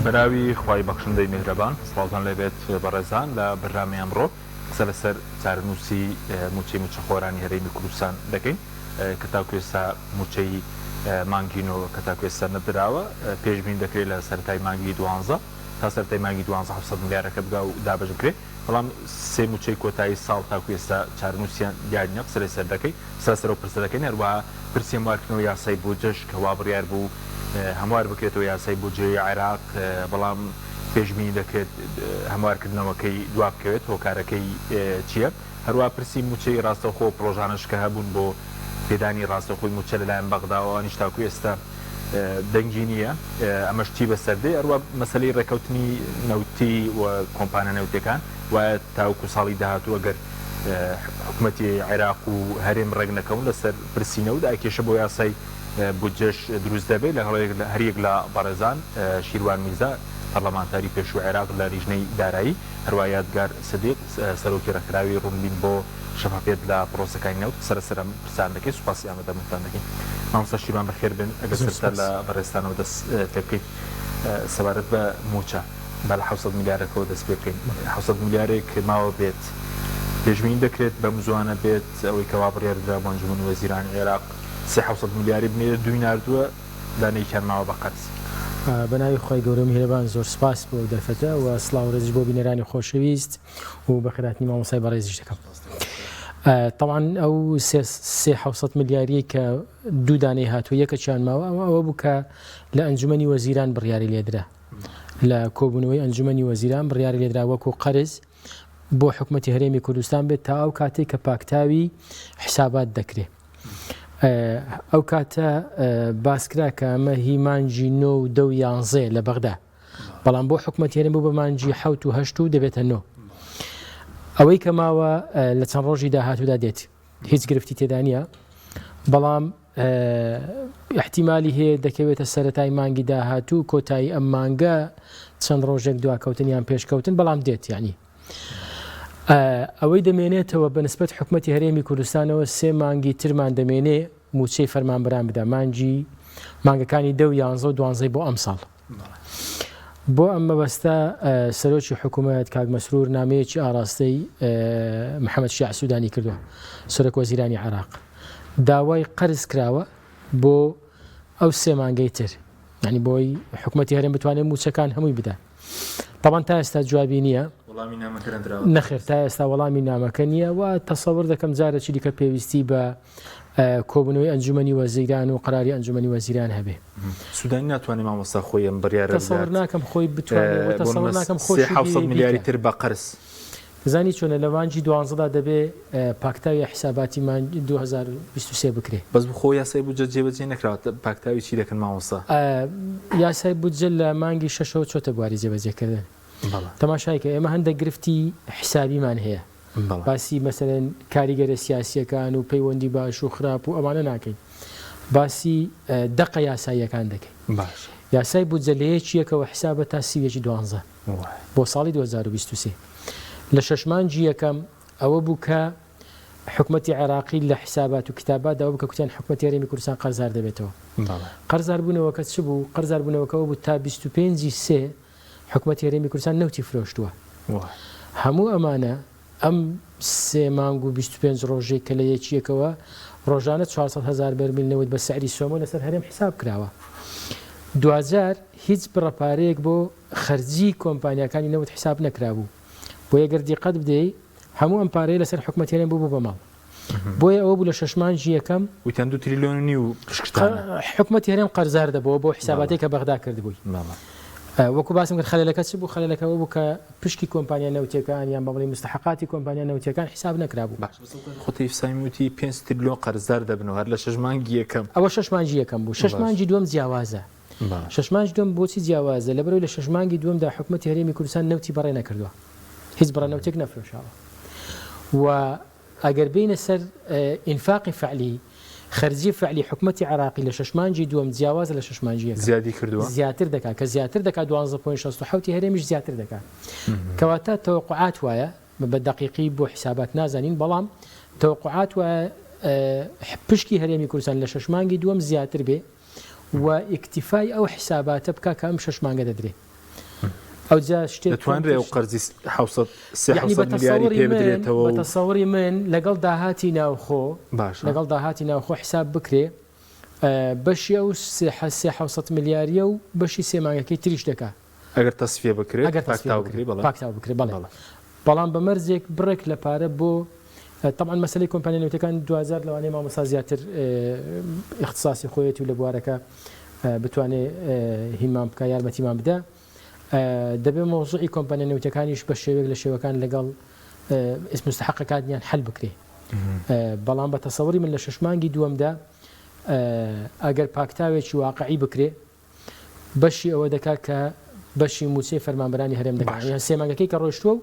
بەناوی خوای بەخشندەی میهرەبان سڵاوتان لێبێت بەڕێزان لە بەرنامەی ئەمڕۆ قسە لەسەر چارەنووسی مووچەی مووچەخۆرانی هەرێمی کوردستان دەکەین کە تاکو ئێستا مووچەی مانگی نۆ کە تاکو ئێستا نەدراوە پێشبینی دەکرێت لە سەرەتای مانگی دوانزە تا سەرەتای مانگی دوانزە 700 ملیارەکە بگا و دابەش بکرێت بەڵام سێ مووچەی کۆتایی ساڵ تاکو ئێستا چارەنووسیان دیار نییە قسە لەسەر دەکەین قسە لەسەر ئەو پرسە دەکەین هەروەها پرسی هەموارکردنەوەی یاسای بودجەش کە وا بڕیار بوو هەموار بکرێتەوە یاسای بودجەی عێراق بەڵام پێشبینی دەکرێت هەموارکردنەوەکەی دوابکەوێت هۆکارەکەی چییە؟ هەروەها پرسی مووچەی ڕاستەوخۆ و پڕۆژانەش کە هەبوون بۆ پێدانی ڕاستەوخۆی مووچە لەلایەن بەغداوە ئەوانیش تاکو ئێستا دەنگی نییە ئەمەش چی بەسەر دێ؟ هەروەها مەسەلەی ڕێککەوتنی نەوتی و کۆمپانیا نەوتییەکان وایە تاوەکو ساڵی داهاتوو ئەگەر حکومەتی عێراق و هەرێم ڕێک نەکەون لەسەر پرسی نەوت ئایا کێشە بۆ یاسای بودجەش دروست دەبێت لەگەڵ هەریەک لە بەڕێزان شیروان میرزا پەرلەمانتاری پێشووی عێراق لە لیژنەی دارایی هەروەها یادگار سدیق سەرۆکی ڕێکخراوی ڕوونبین بۆ شەفافیەت لە پرۆسەکانی نەوت قسە لەسەر ئەم پرسانە دەکەین سوپاسی ئامادەبوونتان دەکەین مامۆستا شیروان بەخێر بێن ئەگەر سەرەتا لە بەڕێزتانەوە دەست پێ بکەین سەبارەت بە مووچە با لە 700 ملیارەکەوە دەست پێ بکەین 700 ملیارێک ماوە بێت پێشبینی دەکرێت بەم زووانە بێت ئەوەی کەوا بڕیار درا بۆ ئەنجومەنی وەزیرانی عێراق سێ 700 ملیاری بنێرێت دووی ناردووە دانەیەکیان ماوە بە قەرز. بە ناوی خوای گەورە و میهرەبان زۆر سوپاس بۆ ئەو دەرفەتە و سڵاو و ڕێزیش بۆ بینەرانی خۆشەویست و بەخێرهاتنی مامۆستای بەڕێزیش دەکەم. تەبعەن ئەو سێ سێ 700 ملیاریەی کە دوو دانەی هاتووە یەکەکیان ماوە ئەوە ئەوە بوو کە لە ئەنجومەنی وەزیران بڕیاری لێدرا لە کۆبوونەوەی ئەنجومەنی وەزیران بڕیاری لێدرا وەکو قەرز بۆ حکومەتی هەرێمی کوردستان بێت تا ئەو کاتێک کە پاکتاوی حسابات دەکرێت. ئەو کاتە باسکرا کە ئەمە هی مانگی نۆ و دە و یانزەیە لە بەغدا بەڵام بۆ حکومەت هەرێم بوو بە مانگی حەوت و هەشت و دەبێتە نۆ ئەوەی کە ماوە لە چەند ڕۆژی داهاتوودا دێت هیچ گرفتی تێدا نییە بەڵام احتیمالی هەیە دەکەوێتە سەتای مانگی داهاتوو کۆتایی ئەم مانگە چەند ڕۆژێک دواکەوتن یان پێشکەوتن بەڵام دێت یعنی ئەوەی دەمێنێتەوە بە نسبەت حکومەتی هەرێمی کوردستانەوە سێ مانگی ترمان دەمێنێ مووچەی فەرمانبەران بدا مانگی مانگەکانی دە و یانزە و دوانزەی بۆ ئەمساڵ. بۆ ئەم مەبەستە سەرۆکی حکوومەت کاک مەسرور نامەیەکی ئاراستەی محەممەد شیاع سوودانی کردووە سەرۆک وەزیرانی عێراق داوای قەرز کراوە بۆ ئەو سێ مانگەی تر یعنی بۆی حکوومەتی هەرێم بتوانێت مووچەکان هەمووی بدا. تەبعەن تا ئێستا جوابی نییە. وەڵامی نامەکە نەدراوە. نەخێر تا ئێستا وەڵامی نامەکە نییە و تەسەور دەکەم جارێکی دیکە پێویستی بە کۆبوونەوەی ئەنجومەنی وەزیران و قەراری ئەنجومەنی وەزیران هەبێ. سودانی ناتوانێ مامۆستا خۆی ئەم بڕیارە بدات. تەسەور ناکەم خۆی بتوانێ و تەسەور ناکەم خۆشی 700 ملیاری تر بە قەرز. دەزانی چۆنە لە مانگی دوانزەدا دەبێ پاکتاوی حیساباتی مانگی 2023 بکرێ. بەس خۆ یاسای بودجە جێبەجێ نەکراوە پاکتاوی چی دەکەن مامۆستا؟ یاسای بودجە لە مانگی شەشەوە چۆتە بواری جێبەجێکردن. تەماشای کە ئێمە هەندێک گرفتی حیسابیمان هەیە. باسی مەسەلەن کاریگەرە سیاسییەکان و پەیوەندی باش و خراپ و ئەمانە ناکەین. باسی دەقە یاساییەکان دەکەین. یاسای بودجە لە یەکی یەکەوە حیسابە تا 31 دوانزە. بۆ ساڵی 2023 لە شەش مانگی یەکەم ئەوە بوو کە حکومەتی عێراقی لە حیسابات و کتاباتدا ئەوە بوو کە کوتیان حکومەتی هەرێمی کوردستان قەرزار دەبێتەوە. قەرزاربوونەوەکە چ بوو؟ قەرزاربوونەوەکە ئەوە بوو تا 25 ی سێ حکومەتی هەرێمی کوردستان نەوتی فرۆشتووە. هەموو ئەمانە ئەم سێ مانگ و 25 ڕۆژەی کە لە یەکی یەکەوە ڕۆژانە 400 هەزار بەرمیل نەوت بە سعری سۆمۆ لەسەر هەرێم حیساب کراوە. دواجار هیچ بڕە پارەیەک بۆ خەرجی کۆمپانیاکانی نەوت حیساب نەکرابوو. بۆیە گەر دیقەت بدەی هەموو ئەم پارەیە لەسەر حکومەتی هەرێم بوو بوو بە ماڵ. بۆیە ئەوە بوو لە شەش مانگی یەکەم. وتیان دوو تریلیۆن و نیو پشکتانە. حکومەتی هەرێم قەرزار دەبۆوە بەو حیساباتەی کە بەغدا کردبووی. وەکو باسم کرد خەلەلەکە چ بوو؟ خەلەلەکە ئەوە بوو کە پشکی کۆمپانیا نەوتیەکان یان با بڵێین موستەحەقاتی کۆمپانیا نەوتیەکان حیساب نەکرابوو. باشە بەس ئەو کات خۆ تەیف سامی وتی پێنج تریلیۆن قەرزدار دەبنەوە هەر لە شەش مانگی یەکەم. ئەوە شەش مانگی یەکەم بوو. شەش مانگی دووەم جیاوازە. شەش مانگی دووەم بۆچی جیاوازە؟ لەبەرئەوەی لە شەش مانگی دووەمدا حکومەتی هەرێمی کوردستان نەوتی بەڕێ نەکردووە. هیچ بڕە نەوتێک نەفرۆشاوە و ئەگەر بێینە سەر ئینفاقی فعلی، خەرجی فعلی حکومەتی عێراقی لە شەش مانگی دووەم جیاوازە لە شەش مانگی یەکەم. زیادی کردووە؟ زیاتر دەکات، کە زیاتر دەکات دوانزە point 67 ی هەرێمیش زیاتر دەکات. کەواتە تەوەقوعات وایە، بە دەقیقی بۆ حیسابات نازانین، بەڵام تەوەقوعات وایە پشکی هەرێمی کوردستان لە شەش مانگی دووەم زیاتر بێ و ئیکتیفای ئەو حیساباتە بکا کە ئەم شەش مانگە دەدرێ. ئەوجا شتێک دەتوانرێ کەمتر ئەو قەرزی حەوسەد سێ یەعنی بە حەوسەد ملیاری تەسەوری پێ من بدرێتەوە بە و تەسەوری من لەگەڵ داهاتی ناوخۆ باشە. لەگەڵ داهاتی ناوخۆ حیساب بکرێ بەشی ئەو سێ سێ حەوسەد ملیاریە و بەشی سێ مانگەکەی تریش دەکا. ئەگەر تەسفیە بکرێت ئەگەر تەسفیە پاکتاو بکرێ بکرێ بەڵێ. پاکتاو بکرێ بەڵێ بەڵێ. بەڵام بە مەرجێک بڕێک لە پارە بۆ تەبعەن مەسەلەی کۆمپانیا نەوتیەکان دواجار لەوانەیە مامۆستا زیاتر ئیختساسی خۆیەتی و لە بوارەکە بتوانێ هینمان بکا یارمەتیمان بدا دەبێ مەوزوعی کۆمپانیا نەوتیەکانیش بە شێوەیەک لە شێوەکان لەگەڵ ئیس مستحقەکانیان حەل بکرێ بەڵام بە تەسەوری من لە شەش مانگی دووەمدا ئەگەر پاکتاوێکی واقعی بکرێ بەشی ئەوە دەکات کە بەشی مووچەی فەرمانبەرانی هەرێم دەکات باشە. یان سێ مانگەکەی کە ڕۆیشتووە و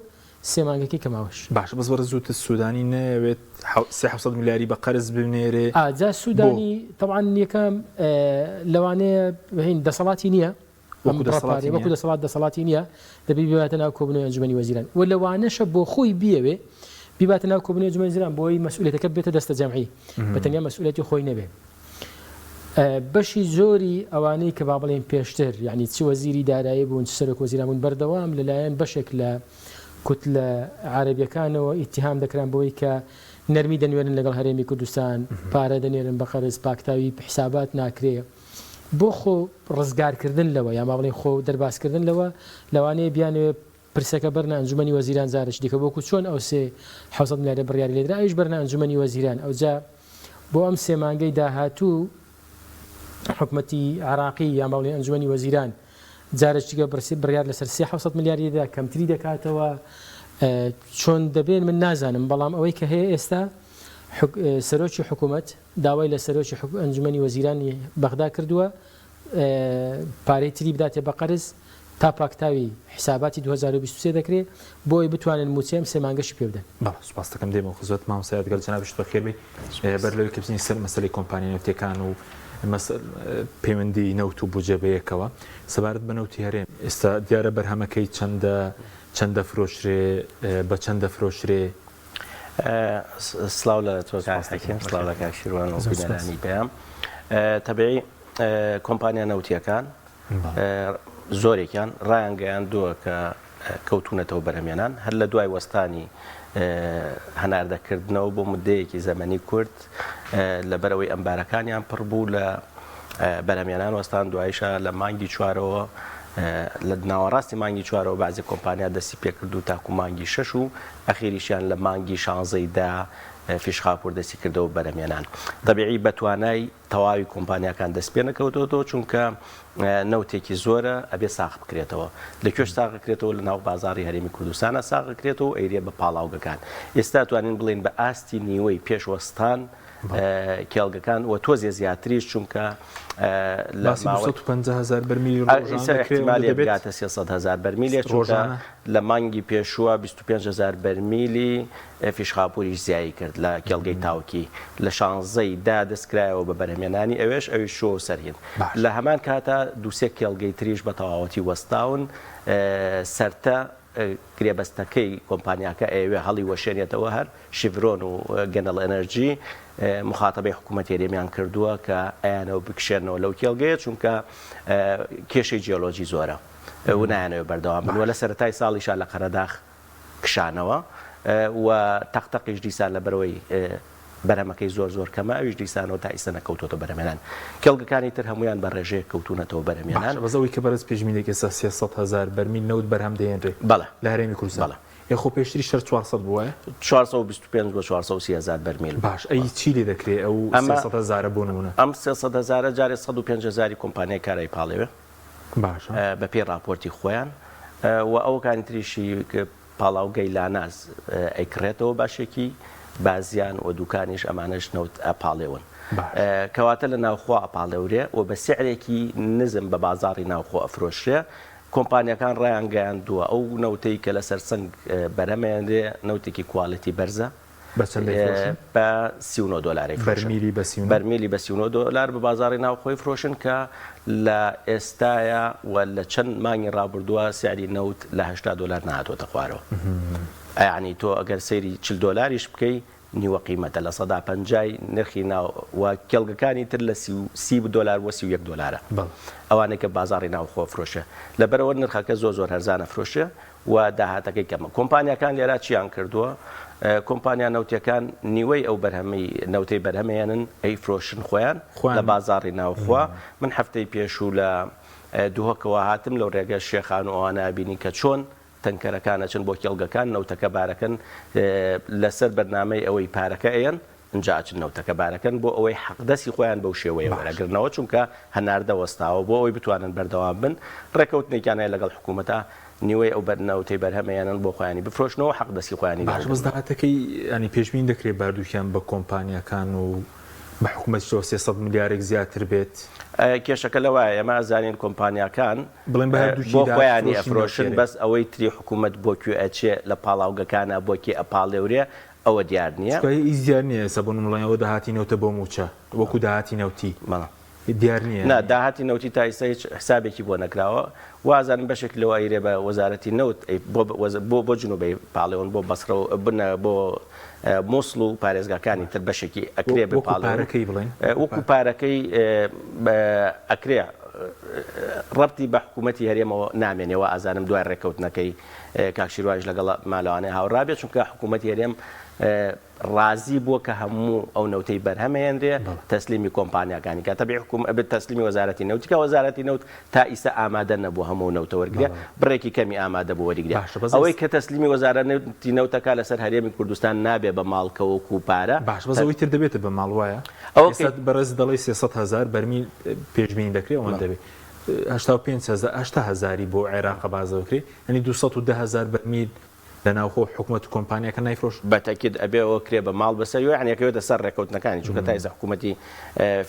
سێ مانگەکەی کە ماوەش. باشە بەس بەڕێز وتت سودانی نایەوێت سێ حەوسەد ملیاری بە قەرز بنێرێ ئا جا بۆ؟ سودانی تەبعەن یەکەم لەوانەیە هین دەسەڵاتی نییە ئەم وەکو بڕە دەسەڵاتی پارەیە وەکو نییە؟ دەسەڵات دەسەڵاتی نییە دەبێ بیباتە ناو کۆبوونەوەی ئەنجومەنی وەزیران و لەوانەشە بۆ خۆی بیەوێ بیباتە ناو کۆبوونەوەی ئەنجومەنی وەزیران بۆی مەسئولیەتەکە ببێتە دەستەجەمعی بە تەنیا مەسئولیەتی خۆی نەبێ. بەشی زۆری ئەوانەی کە با بڵێین پێشتر یانی چ وەزیری دارایی بوون چ سەرۆک وەزیران بوون بەردەوام لەلایەن بەشێک لە کوتلە عەرەبیەکانەوە ئیتیهام دەکران بەوەی کە نەرمی دەنوێنن لەگەڵ هەرێمی کوردستان پارە دەنێرن بە قەرز پاکتاوی حسابات ناکرێ بۆ خۆ ڕزگارکردن لەوە یان با بڵێین خۆ دەربازکردن لەوە لەوانەیە بیانەوێ پرسەکە بەرنە ئەنجومەنی وەزیران جارێکی دیکە وەکو چۆن ئەو سێ 700 ملیارە بڕیاری لێدرا ئەویش بەرنە ئەنجومەنی وەزیران ئەوجا بۆ ئەم سێ مانگەی داهاتوو حکومەتی عێراقی یان با بڵێین ئەنجومەنی وەزیران جارێکی دیکە بڕیار لەسەر سێ 700 ملیاری دەدا کەمتری دەکاتەوە چۆن دەبێن من نازانم بەڵام ئەوەی کە هەیە ئێستا سەرۆکی حکوومەت داوای لە سەرۆکی ئەنجومەنی وەزیرانی بەغدا کردووە پارەی تری بداتێ بە قەرز تا پاکتاوی حیساباتی 2023 دەکرێ بۆ ئەوەی بتوانن مووچەی ئەم سێ مانگەشی پێ بدەن. بەڵێ سوپاست دەکەم دێمەوە خزمەت مامۆستا یادگار جەنابیشت بەخێر بێی بەر لەوەی کە بچینە سەر مەسەلەی کۆمپانیا نەوتیەکان و پەیوەندی نەوت و بودجە بەیەکەوە سەبارەت بە نەوتی هەرێم ئێستا دیارە بەرهەمەکەی چەندە چەند دەفرۆشرێ بە چەند دەفرۆشرێ؟ سڵاو لە تۆ کاک حەکیم سڵاو لە کاک شیروان و بینەرانی پەیام تەبیعی کۆمپانیا نەوتیەکان زۆرێکیان ڕایانگەیاندووە کە کەوتوونەتەوە بەرهەمێنان هەر لە دوای وەستانی هەناردەکردنەوە بۆ مدەیەکی زەمەنی کورت لەبەرەوەی ئەمبارەکانیان پڕ بوو لە بەرهەمێنان وەستان دوایشە لە مانگی چوارەوە لە ناوەڕاستی مانگی چوارەوە بەعزی کۆمپانیا دەستی پێکرد و تاکو مانگی شەش و ئەخیریشیان لە مانگی شانزەی دا فیشخاپور دەستی کردەوە بەرهەمێنان تەبیعی بە توانای تەواوی کۆمپانیاکان دەست پێ نەکەوتۆتەوە چونکە نەوتێکی زۆرە ئەبێ ساغ بکرێتەوە لە کوێش ساغ کرێتەوە لە ناو بازاڕی هەرێمی کوردستانە ساغ کرێتەوە ئەیرێ بە پاڵاوگەکان ئێستا توانین بڵێین بە ئاستی نیوەی پێش وەستان کێڵگەکان و تۆزێ زیاتریش چونکە لە ماوەی 250 هەزار بەرمیلی ڕۆژانە دەکرێت ئیحتیمالە بگاتە 300 هەزار بەرمیلێ چونکە لە مانگی پێشووە 25 هەزار بەرمیلی فیشخاپوریش زیایی کرد لە کێڵگەی تاوکی لە شانزەی دا دەستکرایەوە بە بەرهەمێنانی ئەوێش ئەویش چووەوە سەر هیند لە هەمان کاتا دوو سێ کێڵگەی تریش بە تەواوەتی وەستاون سەرتە گرێبەستەکەی کۆمپانیاکە ئەیەوێ هەڵی وەشێنێتەوە هەر شیڤرۆن و گەنەڵ ئێنەرجی مخاتەبەی حکوومەتی هەرێمیان کردووە کە ئەیانەوە بکشێنەوە لەو کێڵگەیە چونکە کێشەی جیۆلۆجی زۆرە و نایانەوێ بەردەوام بن و لە سەرەتای ساڵیشا لە قەرەداخ کشانەوە و تەق تەقیش دیسان لەبەرئەوەی بەرهەمەکەی زۆر زۆر کەمە ئەویش دیسانەوە تا ئیستە نەکەوتۆتە بەرهەمێنان کێڵگەکانی تر هەموویان بە ڕێژەیەک کەوتوونەتەوە بەرهەمێنان. باشە بەس ئەوەی کە بەڕێز پێشبینی دەکەی ئێستا 300 هەزار بەرمیل نەوت بەرهەم دەهێنرێ بەڵێ لە هەرێمی کوردستان بەڵێ. ئێ خۆ پێشتریش هەر 400 بوو وایە؟ 425 بۆ 430 هەزار بەرمیل بوو. باش ئەی چی لێ دەکرێ ئەو ئەمە 300 هەزارە بۆ نموونە؟ ئەم 300 هەزارە جارێ 105 هەزاری کۆمپانیای کارای پاڵێوێ. باشە. بە پێی ڕاپۆرتی خۆیان و ئەوکانی تریشی پاڵاوگەی لاناز ئەیکڕێتەوە باشێکی بازیان و دوکانیش ئەمانەش نەوت ئەپاڵێون کەواتە لە ناوخۆ ئەپاڵێورێ و بە سعرێکی نزم بە بازاڕی ناوخۆ ئەفرۆشرێ کۆمپانیەکان ڕایانگەیاندووە ئەو نەوتەی کە لەسەر سنگ بەرەمەیەنرێ نەوتێکی quality بەرزە بە چەند دەیفرۆشن؟ بە 39 دۆلار ئەیفرۆشن. بەرمیلی بە 39؟ بەرمیلی بە 39 دۆلار بە بازاڕی ناوخۆی فرۆشن کە لە ئێستایا و لە چەند مانگی ڕابردووە سعری نەوت لە 80 دۆلار نەهاتووەتە خوارەوە. یەعنی تۆ ئەگەر سەیری 40 دۆلاریش بکەی نیوە قیمەتە لە سەدا پەنجای نرخی ناو و کێڵگەکانی تر لە 30 دۆلار بۆ 31 دۆلارە ئەوانەی کە بازاڕی ناوخۆ فرۆشێ لەبەرئەوە نرخەکە زۆر زۆر هەرزانە فرۆشێ و داهاتەکەی کەمە کۆمپانیاکان لێرە چیان کردووە کۆمپانیا نەوتیەکان نیوەی ئەو بەرهەمەی نەوتەی بەرهەمێنن ئەیفرۆشن خۆیان لە بازاڕی ناوخۆ من هەفتەی پێشوو لە دهۆکەوە هاتم لەو ڕێگە شێخان و ئەوانە بینی کە چۆن تەنکەرەکان ئەچن بۆ کێڵگەکان نەوتەکە بارەکەن لەسەر بەرنامەی ئەوەی پارەکە ئەیەن ئنجا ئەچن نەوتەکە بارەکەن بۆ ئەوەی حەقدەستی خۆیان بەو شێوەیە وەرەگرنەوە چونکە هەناردە وەستاوە بۆ ئەوەی بتوانن بەردەوام بن ڕێکەوتنێکیان هەیە لەگەڵ حکوومەتا نیوەی ئەو بەر نەوتەی بەرهەمەیەنن بۆ خۆیانی بفرۆشنەوە حەقدەستی خۆیانی باشە بەس وەرگرنەوە. داهاتەکەی یانی پێشبینی دەکرێت باردووکیان بە کۆمپانیاکان و بە حکومەتیشەوە 300 ملیارێک زیاتر بێت؟ کێشەکە لەوایە ئێمە ئەزانین کۆمپانیاکان بڵێن بە هەردووکی بۆ داهات خۆیانی فرۆشی ئەفرۆشن نەوتێرێ. بەس ئەوەی تری حکوومەت بۆ کوێ ئەچێ لە پاڵاوگەکانا بۆ کێ ئەپاڵێورێ ئەوە دیار نییە. چونکە هیچ دیار نییە ئێستا بۆ نموونە ئەوە داهاتی نەوتە بۆ مووچە وەکو داهاتی نەوتی بەڵێ. دیار نییە نا یانی. داهاتی نەوتی تا ئیستا هیچ حسابێکی بۆ نەکراوە وازانم بەشێک لەوە ئەیرێ بە وەزارەتی نەوت ئەی بۆ بۆ بۆ جنوب ئەی پاڵێون بۆ بەسرە و بنە بۆ موسڵ و پارێزگاکانی تر بەشێکی ئەکرێ وەکو بپاڵێون پارەکەی بڵێین وەکو پارەکەی ئەکرێ ڕەبتی بە حکوومەتی هەرێمەوە نامێنێ وا ئەزانم دوای ڕێککەوتنەکەی کاک شیروانیش لەگەڵ ما لەوانەیە هاوڕا بێت چونکە حکوومەتی هەرێم ڕازی بووە کە هەموو ئەو نەوتەی بەرهەم هێنرێ تەسلیمی کۆمپانیاکانی کە تەبعی حکوم ئەبێت تەسلیمی وەزارەتی نەوتی کە وەزارەتی نەوت تا ئیستا ئامادە نەبوو هەموو نەوتە وەرگرێ بڕێکی کەمی ئامادە بوو وەریگرێ باشە بەس ئەوەی کە تەسلیمی وەزارەتی نەوتەکە لەسەر هەرێمی کوردستان نابێ بە ماڵ کە وەکوو پارە باشە بەس ئەوەی تر دەبێتە بە ماڵ وایە ئەوە ئێستا بەڕێزت دەڵێی 300 هەزار بەرمیل پێشبینی دەکرێ ئەوەندە بێ 85 هەزار 80 هەزاری بۆ عێراقە باس دەکرێ یانی 210 هەزار بەرمیل لە ناوخۆ حکومەت و کۆمپانیاکە نایفرۆشن. بە تەکید ئەبێ ئەوە کرێ بە ماڵ بەسەر یانی ئەکەوێتە سەر ڕێکەوتنەکانی چونکە تا ئیستا حکومەتی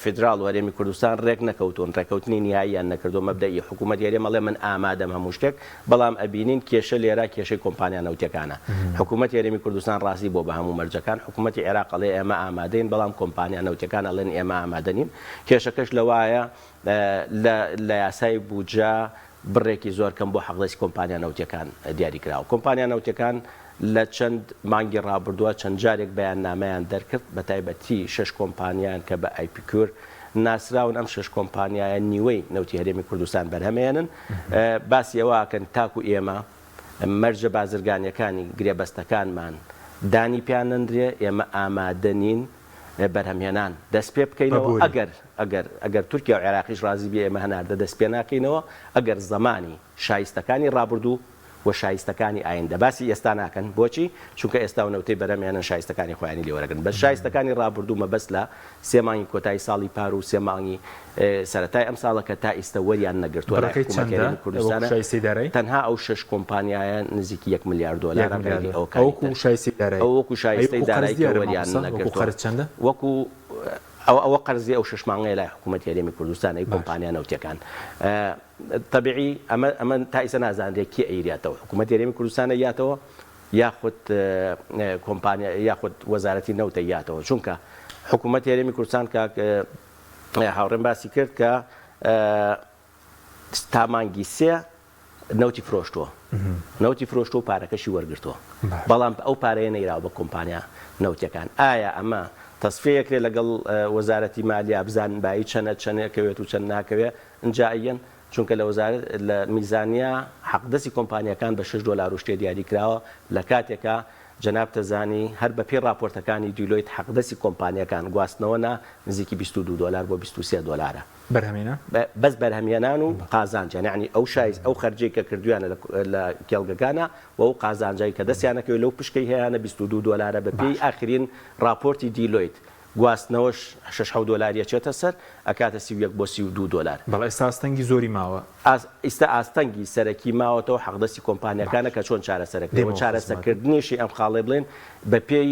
فیدراڵ و هەرێمی کوردستان ڕێک نەکەوتوون ڕێکەوتنی نیهاییان نەکردووە مەبدەئی حکومەتی هەرێم ئەڵێ من ئامادەم هەموو شتێک بەڵام ئەبینین کێشە لێرە کێشەی کۆمپانیا نەوتیەکانە حکومەتی هەرێمی کوردستان ڕازی بووە بە هەموو مەرجەکان حکومەتی عێراق ئەڵێ ئێمە ئامادەین بەڵام کۆمپانیا نەوتیەکان ئەڵێن ئێمە ئامادە نین کێشەکەش لەوایە لە لە یاسای بودجە بڕێکی زۆر کەم بۆ حەقدەستی کۆمپانیا نەوتیەکان دیاری کراوە. کۆمپانیا نەوتیەکان لە چەند مانگی ڕابردووە چەند جارێک بەیاننامەیان دەرکرد، بەتایبەتی شەش کۆمپانیایان کە بە ئایپیکور ناسراون، ئەم شەش کۆمپانیایە نیوەی نەوتی هەرێمی کوردستان بەرهەمەیەنن، باسی ئەوە ئەکەن تاکو ئێمە مەرجە بازرگانیەکانی گرێبەستەکانمان دانی پیا نەنرێ ئێمە ئامادە نین بەرهەمهێنان دەست پێ بکەینەوە، ئەگەر ئەگەر ئەگەر تورکیا و عێراقیش ڕازی بێ ئێمە هەناردە دەست پێ ناکەینەوە، ئەگەر زەمانی شایستەکانی ڕابردوو و شایستەکانی ئایندە باسی ئێستا ناکەن، بۆچی؟ چونکە ئێستا و نەوتەی بەرهەم هێنن شایستەکانی خۆیانی لێ وەرەگرن، بەس شایستەکانی ڕابردوو مەبەست لە سێ مانگی کۆتایی ساڵی پار و سێ مانگی سەرەتای ئەمساڵە کە تا ئیستە وەریان نەگرتووە لای بڕەکەی حکوومەتی چەندە هەرێمی وەکو کوردستانە شایستەی دارایی؟ تەنها ئەو شەش کۆمپانیایە نزیکی یەک ملیار یەک دۆلارە ملیار غەیری دۆلار ئەوەکانی وەکو تر شایستەی دارایی ئەوە وەکو ئەی شایستەی وەکو قەرز دارایی کە دیارە وەریان مامۆستا وەکو نەگرتووە قەرز چەندە؟ وەکو ئەوە ئەوە قەرزی ئەو شەش مانگەیە لای حکوومەتی هەرێمی کوردستان ئەی باش کۆمپانیا نەوتیەکان تەبیعی ئەمە ئەمە تا ئیسە نازانرێ کێ ئەیریاتەوە حکوومەتی هەرێمی کوردستان ئەیاتەوە یاخود کۆمپانیا یاخود وەزارەتی نەوت ئەیاتەوە چونکە حکوومەتی هەرێمی کوردستان کاک هاوڕێم باسی کرد کە تا مانگی سێ نەوتی فرۆشتووە نەوتی فرۆشتووە و پارەکەشی وەرگرتووە بەڵام ئەو پارەیە نەیراوە بە کۆمپانیا نەوتیەکان ئایا ئەمە تەسفیەکرێ لەگەڵ وەزارەتی مالیا بزانن بایی چەنە چەنێکەوێت و چەند ناکەوێت ئینجا ئەیەن چونکە لە وەزارەت لە میزانیە حەقدەستی کۆمپانیاکان بە شەش دۆلار و شتێ دیاری کراوە لە کاتێکا جەنابت ئەزانی هەر بە پێی ڕاپۆرتەکانی دیلۆیت حەقدەستی کۆمپانیاکان گواستنەوە نا نزیکی 22 دۆلار بۆ 23 دۆلارە. بەرهەمێنان؟ بەس بەرهەمهێنان و قازانجیان یەعنی ئەو شایست ئەو خەرجەی کە کردویانە لە کێڵگەکانا و ئەو قازانجەی کە دەستیان ئەکەوێت لەو پشکەی هەیانە 22 دۆلارە بە پێی ئاخرین ڕاپۆرتی دیلۆیت گواستنەوەش شەش حەوت دۆلاری ئەچێتە سەر، ئەکاتە 31 بۆ 32 دۆلار. بەڵێ ئێستا ئاستەنگی زۆری ماوە. ئیستا ئاستەنگی سەرەکی ماوەتەوە حەقدەستی کۆمپانیاکانە باش کە چۆن چارەسەرەکرێ و دێمەوە خزمەتت. چارەسەکردنیشی ئەم خاڵەی بڵێن بە پێی